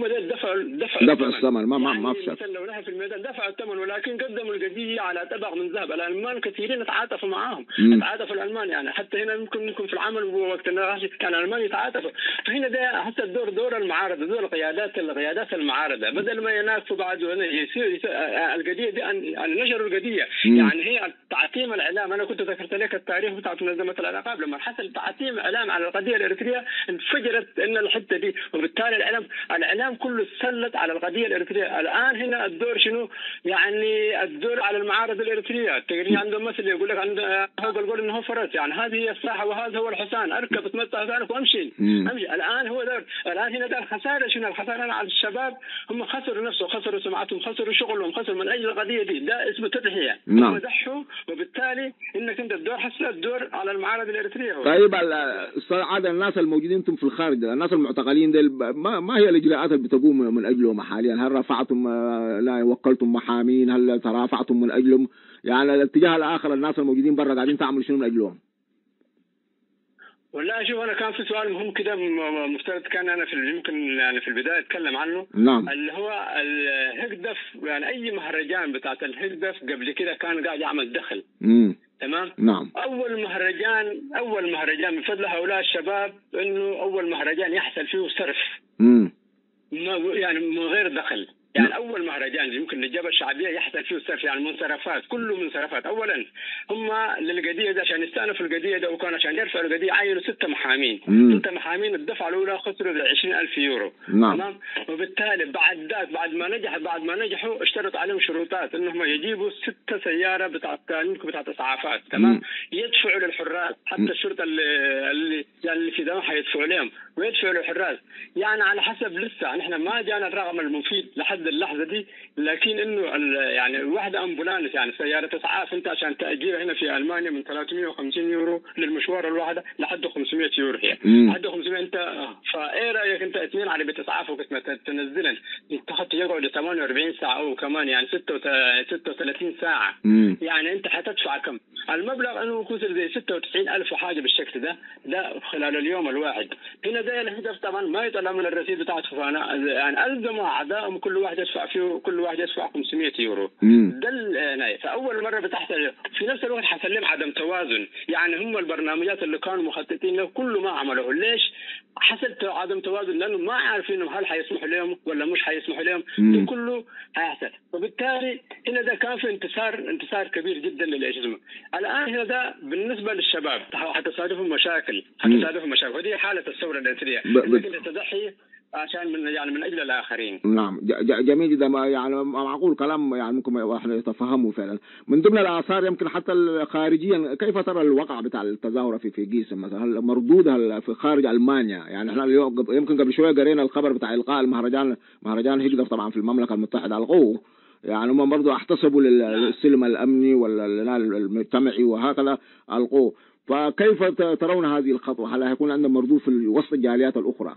ديل دفعوا الثمن. ما في شك لو لها في الميدان دفعوا الثمن، ولكن قدموا القضية على طبق من ذهب. الالمان كثيرين تعاطفوا معاهم، تعاطفوا الالمان يعني حتى هنا ممكن في العمل وقت النقاش كان الالمان يتعاطفوا. فهنا ده حتى الدور دور المعارضة، دور القيادات المعارضة، بدل ما ينافسوا بعض القضية دي ان نشروا القضية. يعني هي تعتيم الاعلام. انا كنت ذكرت لك التاريخ بتاع منظمة العلاقات، لما حصل تعتيم اعلام على القضية الاريتريه انفجرت ان الحتة دي، وبالتالي الاعلام كله تسلط على القضية الاريتريه. الان هنا الدور شنو؟ يعني الدور على المعارضة الاريتريه. التقرير عندهم مثل يقول لك هو قول انه هو فرس، يعني هذه هي الساحة وهذا هو الحصان، اركب اتمتع حصانك وامشي امشي. الان هو دور، الان هنا ده الخسارة شنو؟ الخسارة على الشباب، هم خسروا نفسهم، خسروا سمعتهم، خسروا شغلهم، خسروا من اجل القضية دي. ده اسمه تضحية. هم ضحوا، وبالتالي انك انت الدور حسب الدور على المعارضة الاريتريه. طيب استاذ عادل، الناس الموجودين انتم في الخارج، الناس المعتقلين ديل، ما هي الاجراءات اللي بتقوم من اجلهم حاليا؟ هل رفعتم لا وكلتم محامين؟ هل ترافعتم من اجلهم؟ يعني الاتجاه الاخر، الناس الموجودين برا قاعدين تعملوا شنو من اجلهم؟ والله شوف، انا كان في سؤال مهم كده مفترض كان انا في يمكن يعني في البداية اتكلم عنه. نعم. اللي هو الهجدف، يعني اي مهرجان بتاعت الهجدف قبل كده كان قاعد يعمل دخل. تمام؟ نعم. اول مهرجان من فضل هؤلاء الشباب انه اول مهرجان يحصل فيه صرف. يعني من غير دخل. يعني اول مهرجان يمكن للجبهه الشعبية يحصل فيه صرف، يعني منصرفات، كله منصرفات. اولا هم للقضية ده عشان يستأنفوا القضية ده، وكان عشان يرفعوا القضية عينوا 6 محامين. 6 محامين الدفعة الاولى خسروا 20,000 يورو. نعم. تمام. وبالتالي بعد ذاك بعد ما نجحوا اشترط عليهم شروطات انهم يجيبوا 6 سيارة بتاعت اسعافات. تمام. يدفعوا للحراس، حتى الشرطة اللي يعني اللي في دمها يدفعوا لهم، ويدفعوا للحراس، يعني على حسب لسه نحن ما جانا الرقم المفيد لحد اللحظة دي، لكن انه يعني واحدة ambulance، يعني سيارة اسعاف انت عشان تاجيرها هنا في المانيا من 350 يورو للمشوار الواحدة لحد 500 يورو هي. لحد 500 انت، فايه رايك انت 2 عربية اسعاف وقت ما تنزلن تاخذ يقعد 48 ساعة او كمان يعني 36 ساعة. يعني انت حتدفع كم؟ المبلغ انه كسر زي 96,000 وحاجه بالشكل ده خلال اليوم الواحد. هنا ده الهدف طبعا ما يطلع من الرصيد بتاعته، فانا يعني الزموا اعدائهم كل واحد يدفع فيه، كل واحد يدفع 500 يورو. ده فاول مرة بتحصل. في نفس الوقت حصل لهم عدم توازن، يعني هم البرنامجات اللي كانوا مخططين له كله ما عملوه. ليش حصل عدم توازن؟ لانه ما عارفين هل حيسمحوا لهم ولا مش حيسمحوا لهم. ده كله هيحصل، وبالتالي هنا ده كان في انتصار كبير جدا للاجهزة. الان هنا ده بالنسبة للشباب حتصادفهم مشاكل، وهذه حاله الثورة الاريتريه، انك انت تضحي عشان من اجل الاخرين. نعم، جميل جدا. يعني معقول كلام، يعني ممكن احنا يتفهمه فعلا. من ضمن الاثار يمكن حتى خارجيا، كيف ترى الوقع بتاع التظاهرة في جيسن مثلا؟ هل مردودها في خارج المانيا؟ يعني احنا اليوم يمكن قبل شوية قرينا الخبر بتاع القاء المهرجان، مهرجان هجدف طبعا في المملكة المتحدة القوة، يعني هم برضه احتسبوا للسلم الامني ولا المجتمعي وهكذا القوة. فكيف ترون هذه الخطوة؟ هل هيكون عندهم مردود في وسط الجاليات الاخرى؟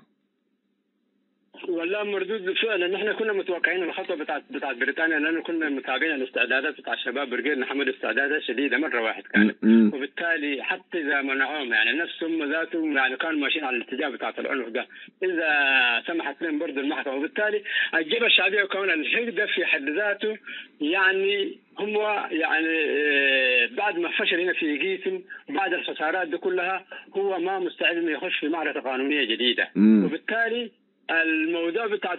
والله مردود فعلا. نحن كنا متوقعين الخطوة بتاعت بريطانيا، لانه كنا متابعين الاستعدادات بتاع الشباب برجال محمد، استعدادات شديدة مرة واحد كانت. وبالتالي حتى اذا منعوهم يعني نفسهم ذاتهم يعني كانوا ماشيين على الاتجاه بتاعت العنف ده، اذا سمحت لهم برضه المحكمة. وبالتالي الجبهة الشعبية وكمان الهجده في حد ذاته، يعني هم يعني بعد ما فشل هنا في جيسن وبعد الخسارات دي كلها، هو ما مستعد انه يخش في معركة قانونية جديدة. وبالتالي الموضوع بتاعت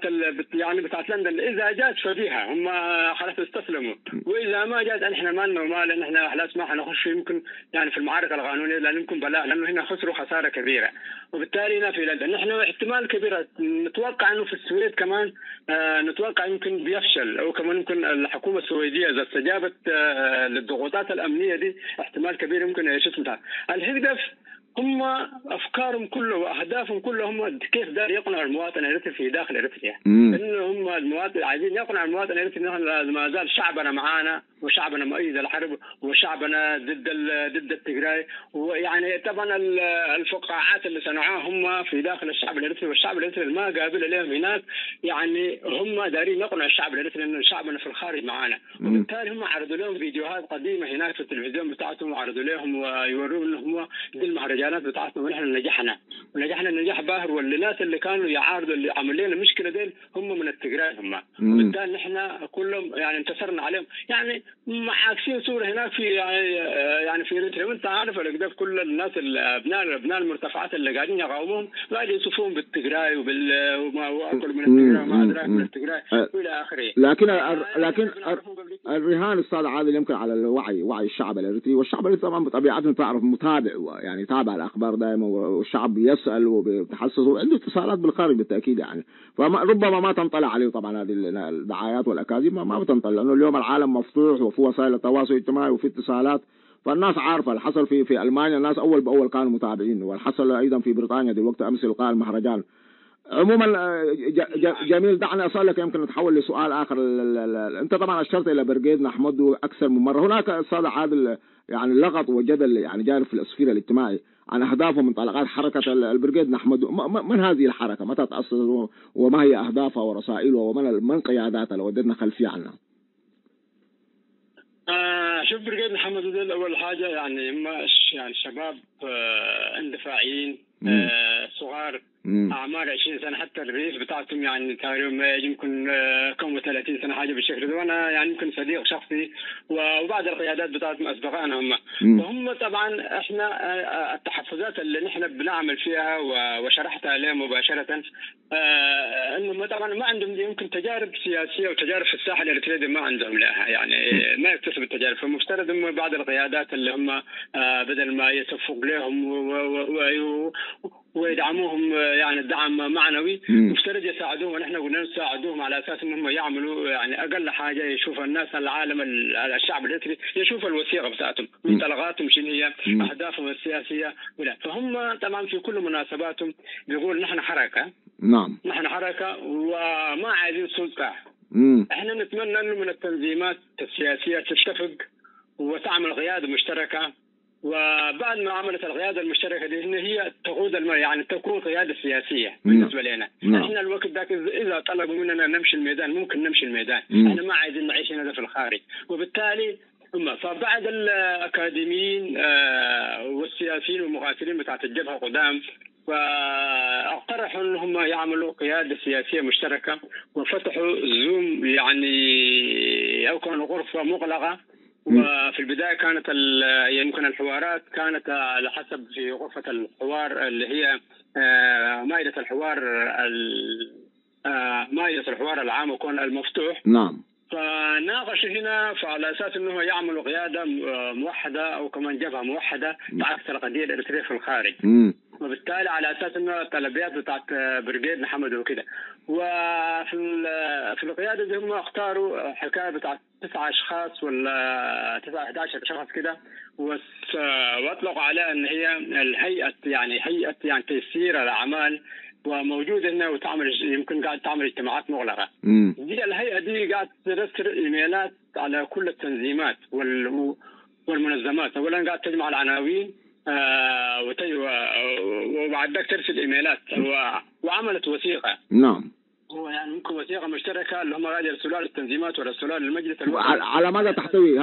يعني بتاعت لندن اذا جات ففيها هم خلاص استسلموا، واذا ما جات احنا ما لنا وما لنا، احنا خلاص ما حنخش يمكن يعني في المعارك القانونية، لان يمكن بلاء، لانه هنا خسروا خسارة كبيرة. وبالتالي هنا في لندن نحن احتمال كبير نتوقع انه في السويد كمان نتوقع يمكن بيفشل، او كمان يمكن الحكومة السويدية اذا استجابت للضغوطات الامنية دي احتمال كبير يمكن ايش اسمه الهدف. هم افكارهم كلها واهدافهم كلها هم كيف دار يقنعوا المواطن الاريتري في داخل اريتريا، انه هم المواطن عايزين يقنعوا المواطن الاريتري انه ما زال شعبنا معانا وشعبنا مؤيد الحرب وشعبنا ضد التجراي. ويعني طبعا الفقاعات اللي صنعوها هم في داخل الشعب الاريتري، والشعب الاريتري ما قابل لهم هناك، يعني هم دارين يقنعوا الشعب الاريتري انه شعبنا في الخارج معانا. وبالتالي هم عرضوا لهم فيديوهات قديمة هناك في التلفزيون بتاعتهم، وعرضوا لهم ويوروا انه هم دي المهرجانات بتاعتنا ونحن نجحنا ونجحنا نجاح باهر، والناس اللي كانوا يعارضوا اللي عملوا لنا المشكلة ديل هم من التجراي هم. وبالتالي نحن كلهم يعني انتصرنا عليهم، يعني عاكسين صوره هناك في يعني في اريتريا. وانت عارف الأقداف كل الناس ابناء المرتفعات اللي قاعدين يقاوموهم قاعدين يصفوهم بالتجراي وما واكلوا من التجراي وما ادراك من التجراي والى اخره. لكن الرهان استاذ عادل يمكن على الوعي، وعي الشعب الاريتري، والشعب الاريتري طبعا بطبيعته تعرف متابع، يعني يتابع الاخبار دائما، والشعب يسال وبيتحسس وعنده اتصالات بالخارج بالتاكيد يعني، فربما ما تنطلع عليه طبعا هذه الدعايات والاكاذيب ما بتنطلع، لانه اليوم العالم مفتوح وفي وسائل التواصل الاجتماعي وفي اتصالات، فالناس عارفه اللي حصل في المانيا، الناس اول باول كانوا متابعين، والحصل ايضا في بريطانيا دلوقتي امس القاء المهرجان. عموما جميل، دعني اسالك يمكن نتحول لسؤال اخر. انت طبعا اشرت الى برجيد نحمده اكثر من مرة، هناك استاذ عادل يعني لغط وجدل يعني جاري في الاسفير الاجتماعي عن اهدافه منطلقات حركة البرجيد نحمده. من هذه الحركة؟ متى تاسست وما هي اهدافها ورسائلها ومن قياداتها؟ لو ودتنا خلفية عنها. شوف برجيد نحمده دول اول حاجة يعني هم يعني شباب اندفاعيين صغار، اعمار 20 سنة، حتى الرئيس بتاعتهم يعني تقريبا يمكن كم 30 سنة حاجة بالشكل ده، وانا يعني يمكن صديق شخصي وبعض القيادات بتاعتهم اصدقائنا هم. وهم طبعا احنا التحفظات اللي نحن بنعمل فيها وشرحتها لهم مباشرة انهم طبعا ما عندهم يمكن تجارب سياسية وتجارب في الساحة الاريتريه ما عندهم لها، يعني ما يكتسبوا التجارب، فمفترض هم بعض القيادات اللي هم بدل ما يصفق لهم ويدعموهم يعني دعم معنوي، مفترض يساعدوهم، ونحن قلنا نساعدوهم على اساس انهم يعملوا يعني اقل حاجة يشوف الناس العالم الشعب الاريتري يشوف الوثيقة بتاعتهم، منطلقاتهم شنو هي، اهدافهم السياسية ولا. فهم طبعا في كل مناسباتهم بيقول نحن حركة، نعم نحن حركة وما عايزين سلطة. احنا نتمنى انه من التنظيمات السياسية تتفق وتعمل قيادة مشتركة، وبعد ما عملت القيادة المشتركة دي ان هي تقود يعني تكون قيادة سياسية بالنسبة لنا. احنا الوقت ذاك اذا طلبوا مننا نمشي الميدان ممكن نمشي الميدان، احنا ما عايزين نعيش هنا في الخارج. وبالتالي فبعد الاكاديميين والسياسيين والمقاتلين بتاعت الجبهة قدام فاقترحوا انهم يعملوا قيادة سياسية مشتركة، وفتحوا زوم يعني او كانوا غرفة مغلقة. وفي البداية كانت يمكن الحوارات كانت على حسب في غرفة الحوار اللي هي مائدة الحوار مائدة الحوار العام وكون المفتوح. نعم. فناقشوا هنا فعلى اساس انه يعملوا قيادة موحدة او كمان جبهة موحدة تعكس القضية الاريتريه في الخارج. وبالتالي على اساس انه الطلبيات بتاعت برجيد محمد وكده. وفي في القيادة دي هم اختاروا حكاية بتاعت 9 اشخاص ولا 9 11 شخص كده، واطلقوا عليها ان هي الهيئة، يعني هيئة يعني تيسير الاعمال، وموجودة هنا وتعمل يمكن قاعد تعمل اجتماعات مغلقة. دي الهيئة دي قاعد ترسل ايميلات على كل التنظيمات والمنظمات. اولا قاعد تجمع العناوين وبعد ذلك ترسل ايميلات وعملت وثيقة. نعم. هو يعني ممكن وثيقة مشتركة اللي هم قاعد يرسلوها للتنظيمات ويرسلوها للمجلس. على ماذا تحتوي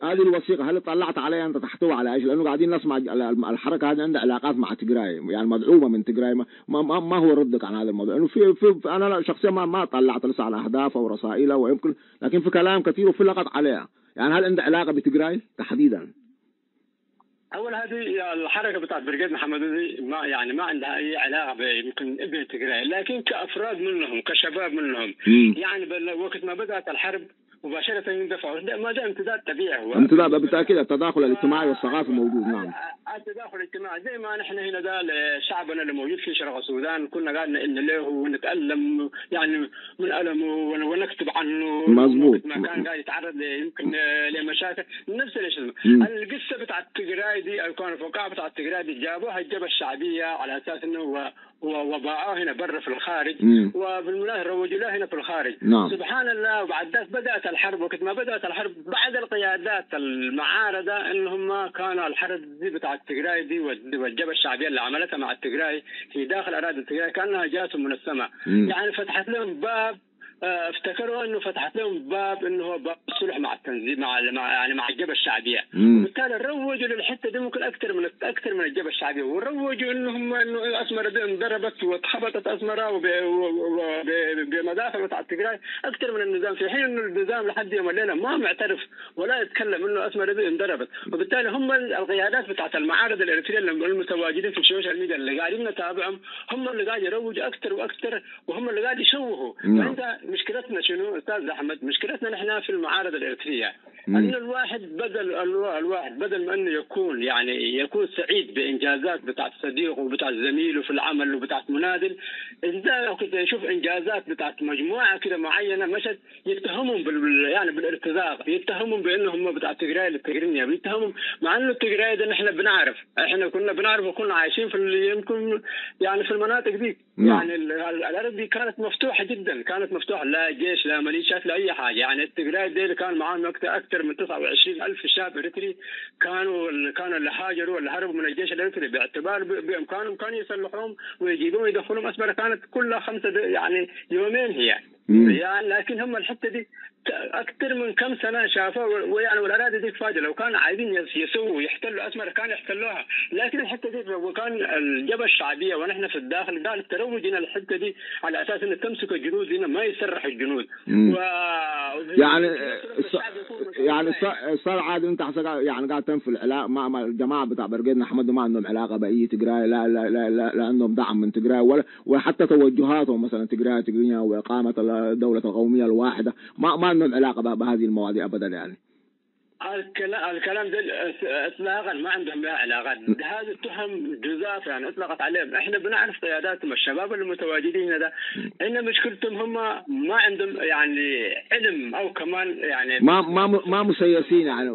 هذه الوثيقة؟ هل طلعت عليها انت تحتوي على ايش؟ لانه قاعدين نسمع الحركة هذه عندها علاقات مع تجراي، يعني مدعومة من تجراي. ما هو ردك عن هذا الموضوع؟ لانه في انا شخصيا ما طلعت لسه على اهدافها ورسائلها، ويمكن لكن في كلام كثير وفي لغط عليها. يعني هل عندها علاقة بتجراي تحديدا؟ اول هذه الحركة بتاعت برجيد محمد دي ما يعني ما عندها اي علاقة يمكن بتجراي، لكن كافراد منهم كشباب منهم يعني وقت ما بدات الحرب مباشرة يندفعوا. ده ما ده امتداد طبيعي، هو امتداد بالتاكيد، التداخل الاجتماعي والثقافي موجود. نعم، التداخل الاجتماعي زي ما نحن هنا ده شعبنا اللي موجود في شرق السودان كنا قاعدين ان له ونتألم يعني من ألمه ونكتب عنه. مظبوط. ما كان قاعد يتعرض يمكن لمشاكل نفس الشيء. القصة بتاعت التجراي دي او كان الفقاعه بتاعت التجراي دي جابوها الجبهة الشعبية على اساس انه وباعوه هنا برا في الخارج، وبالمناسبة روجوا له هنا في الخارج. نعم. سبحان الله. وبعد ذلك بدات الحرب، وقت ما بدات الحرب بعد القيادات المعارضة انهم كانوا الحرب دي بتاع التجراي دي والجبهه الشعبية اللي عملتها مع التجراي في داخل اراضي التجراي كانها جاتهم من السماء. يعني فتحت لهم باب، افتكروا انه فتحت لهم باب انه هو باب الصلح مع التنظيم مع يعني مع الجبهة الشعبية، وبالتالي روجوا للحتة دي ممكن اكثر من الجبهة الشعبية، وروجوا انهم انه اسمره دي انضربت واتخبطت اسمره بمدافع بتاع التجراي اكثر من النظام، في حين انه النظام لحد يوم الليلة ما معترف ولا يتكلم انه اسمره دي انضربت. وبالتالي هم القيادات بتاعت المعارضة الاريتريه المتواجدين في ال social media اللي قاعدين نتابعهم هم اللي قاعد يروجوا اكثر واكثر، وهم اللي قاعد يشوهوا. فانت مشكلتنا شنو استاذ احمد؟ مشكلتنا نحن في المعارضة الاريتريه ان الواحد بدل ما انه يكون يعني يكون سعيد بانجازات بتاعت صديقه وبتاعت زميله في العمل وبتاعت منادل، اذا كنت يشوف انجازات بتاعت مجموعة كده معينة مشت يتهمهم يعني بالارتزاق، يتهمهم بانهم بتاع التجراي التجرينيه، بيتهمهم مع انه التجراي ده نحن بنعرف، احنا كنا بنعرف وكنا عايشين في يمكن يعني في المناطق دي. يعني الارض دي كانت مفتوحة جدا، كانت مفتوحة، لا جيش لا ميليشيات لا اي حاجة. يعني التجراي دي كان معاهم اكثر من 29,000 شاب اريتري كانوا اللي هاجروا واللي هربوا من الجيش الاريتري باعتبار بامكانهم كانوا يسلحوهم ويجيبوهم ويدخلوهم اسمره، كانت كلها 5 يعني يومين هي يعني. لكن هم الحتة دي اكثر من كم سنة شافوها، ويعني والاراضي دي فاضية، لو كانوا عايزين يسووا يحتلوا اسمره كانوا يحتلوها، لكن الحتة دي وكان الجبهة الشعبية ونحن في الداخل قال تروج هنا الحتة دي على اساس انه تمسك الجنود هنا ما يسرح الجنود. يعني يعني صار عادي انت يعني قاعد تنفي العلاقة مع الجماعة بتاع برقيدنا حمد ما عندهم علاقة باي تجراي، لا لا لا لا, لا عندهم دعم من تجراي ولا حتى توجهاتهم مثلا تجراي تجرينيا واقامه الدولة القومية الواحدة ما عندهم علاقة بهذه المواضيع ابدا. يعني الكلام ده اطلاقا ما عندهم بها علاقات، هذه التهم جزاف يعني اطلقت عليهم. احنا بنعرف قياداتهم الشباب المتواجدين هنا ده ان مشكلتهم هم ما عندهم يعني علم او كمان يعني ما مسيسين يعني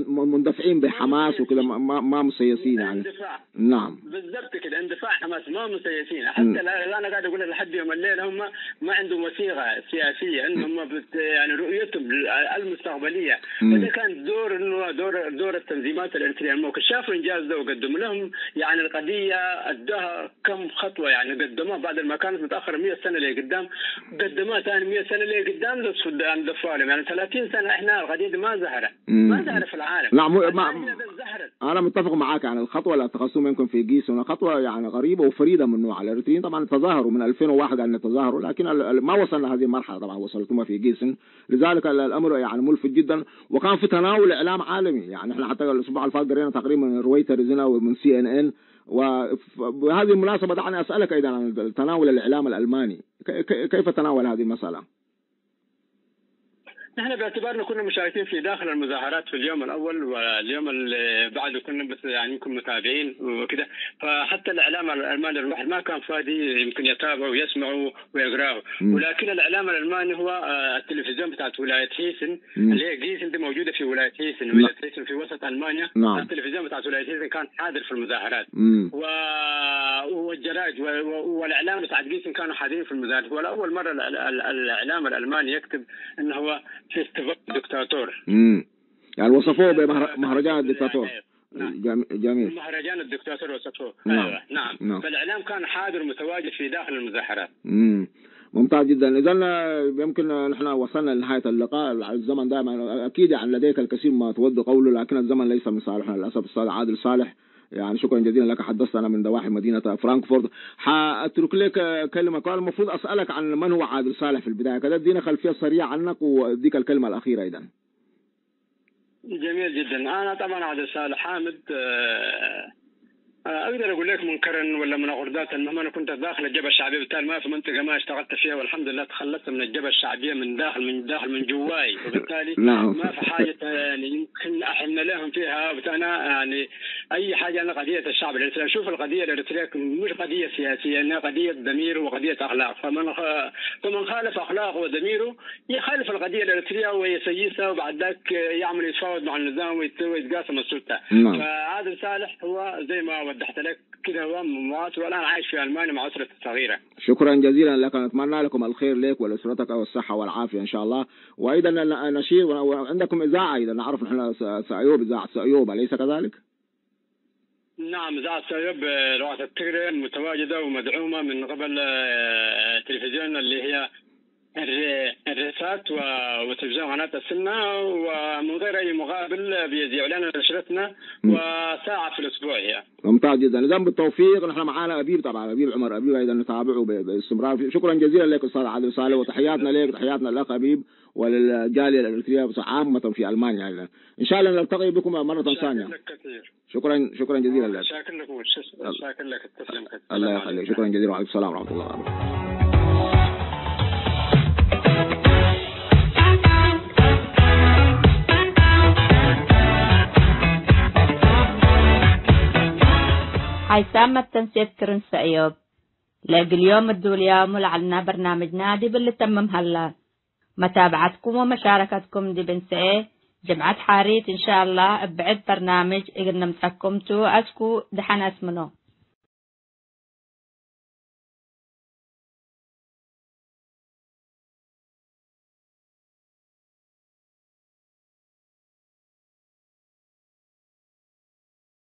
مندفعين بحماس وكذا، ما مسيسين يعني اندفاع. نعم بالضبط كده، اندفاع حماس، ما مسيسين. حتى انا قاعد اقول لحد يوم الليل هم ما عندهم وثيقة سياسية، عندهم يعني رؤيتهم المستقبلية. فده كان دور انه دور التنظيمات الاريتريه الموقع، شافوا انجاز ده وقدموا لهم يعني القضية، ادوها كم خطوة يعني قدموها بعد ما كانت متاخرة 100 سنة لقدام، قدموها ثاني 100 سنة لقدام دفوا لهم يعني 30 سنة. احنا القضية دي ما ظهرت، ما ظهرت في العالم. نعم انا متفق معاك عن الخطوة اللي اتخذتوها منكم في جيسون، خطوة يعني غريبة وفريدة من نوعها. الاريتريين طبعا تظاهروا من 2001 ان تظاهروا، لكن ما وصلنا هذه المرحلة، طبعا وصلتم في جيسون، لذلك الامر يعني ملفت جدا، وكان في تناول اعلام عالمي. يعني احنا حتى الاسبوع اللي فات قرينا تقريبا من رويترز هنا ومن CNN. وبهذه المناسبة دعني اسالك ايضا عن تناول الاعلام الالماني، كيف تناول هذه المسالة؟ نحن باعتبارنا كنا مشاركين في داخل المظاهرات في اليوم الاول واليوم اللي بعده، كنا بس يعني يمكن متابعين وكذا، فحتى الاعلام الالماني الواحد ما كان فاضي يمكن يتابعه ويسمعه ويقراه، ولكن الاعلام الالماني هو التلفزيون بتاعت ولاية هيسن اللي هي جيسن دي موجودة في ولاية هيسن، ولاية هيسن في وسط المانيا. التلفزيون بتاعت ولاية هيسن كان حاضر في المظاهرات، والجرائد والاعلام بتاعت جيسن كانوا حاضرين في المظاهرات. ولاول مرة الاعلام الالماني يكتب انه هو festival دكتاتور. يعني وصفوه بمهرجان الدكتاتور. نعم. جميل، مهرجان الدكتاتور وصفوه. نعم. أيوة. نعم. نعم. فالاعلام كان حاضر متواجد في داخل المظاهرات. ممتاز جدا. اذا يمكن نحن وصلنا لنهاية اللقاء، الزمن دائما اكيد يعني لديك الكثير ما تود قوله، لكن الزمن ليس من صالحنا للاسف. استاذ عادل صالح يعني شكرا جزيلا لك، حدثتنا من ضواحي مدينة فرانكفورت. حاترك لك كلمة، قال المفروض أسألك عن من هو عادل صالح في البداية كذا، ادينا خلفية سريعة عنك واديك الكلمة الأخيرة أيضا. جميل جدا. أنا طبعا عادل صالح حامد، اقدر اقول لك من كرن ولا من اغردات. المهم انا كنت داخل الجبهة الشعبية، بالتالي ما في منطقة ما اشتغلت فيها، والحمد لله تخلصت من الجبهة الشعبية من داخل من داخل من جواي، وبالتالي ما في حاجة يعني يمكن احن لهم فيها. انا يعني اي حاجة، انا قضية الشعب الاريتري، اشوف القضية الاريتريه مش قضية سياسية، انها قضية ضمير وقضية اخلاق، فمن خالف اخلاقه وضميره يخالف القضية الاريتريه ويسيسها، وبعد ذاك يعمل يتفاوض مع النظام ويتقاسم السلطة. فعادل صالح هو زي ما وضحت لك كده هو مواطن، والان عايش في المانيا مع اسرته الصغيرة. شكرا جزيلا لك، نتمنى لكم الخير لك ولاسرتك والصحة والعافية ان شاء الله. وايضا نشير، وعندكم اذاعة اذا نعرف نحن سأيوب، اذاعة سأيوب، اليس كذلك؟ نعم، اذاعة سأيوب لغة التجري متواجدة ومدعومه من قبل تلفزيون اللي هي الرسات وتلفزيون قناة السنة، ومن غير أي مقابل بيذيعوا لنا نشرتنا وساعة في الأسبوع هي. ممتاز جدا، إذا بالتوفيق. نحن معنا أبيب، طبعا أبيب عمر أبيب أيضا نتابعه باستمرار. شكرا جزيلا لك أستاذ عادل صالح، وتحياتنا لك، تحياتنا للأخ أبيب وللجالية الإريترية عامة في ألمانيا. إن شاء الله نلتقي بكم مرة ثانية. شكرا، شكرا جزيلا لك. شاكر لك، شاكر لك، تسلم. الله يخليك، شكرا جزيلا، وعليكم السلام ورحمة الله وبركاته. حيسامة تنسيب كرن سأيوب لاقي اليوم الدولية ملعلنا برنامج نادي باللي تمم هلا. متابعتكم ومشاركتكم دي بنسئ جمعة حاريت إن شاء الله بعد برنامج إقلنا متحكمتو أسكو دحن أسمنو.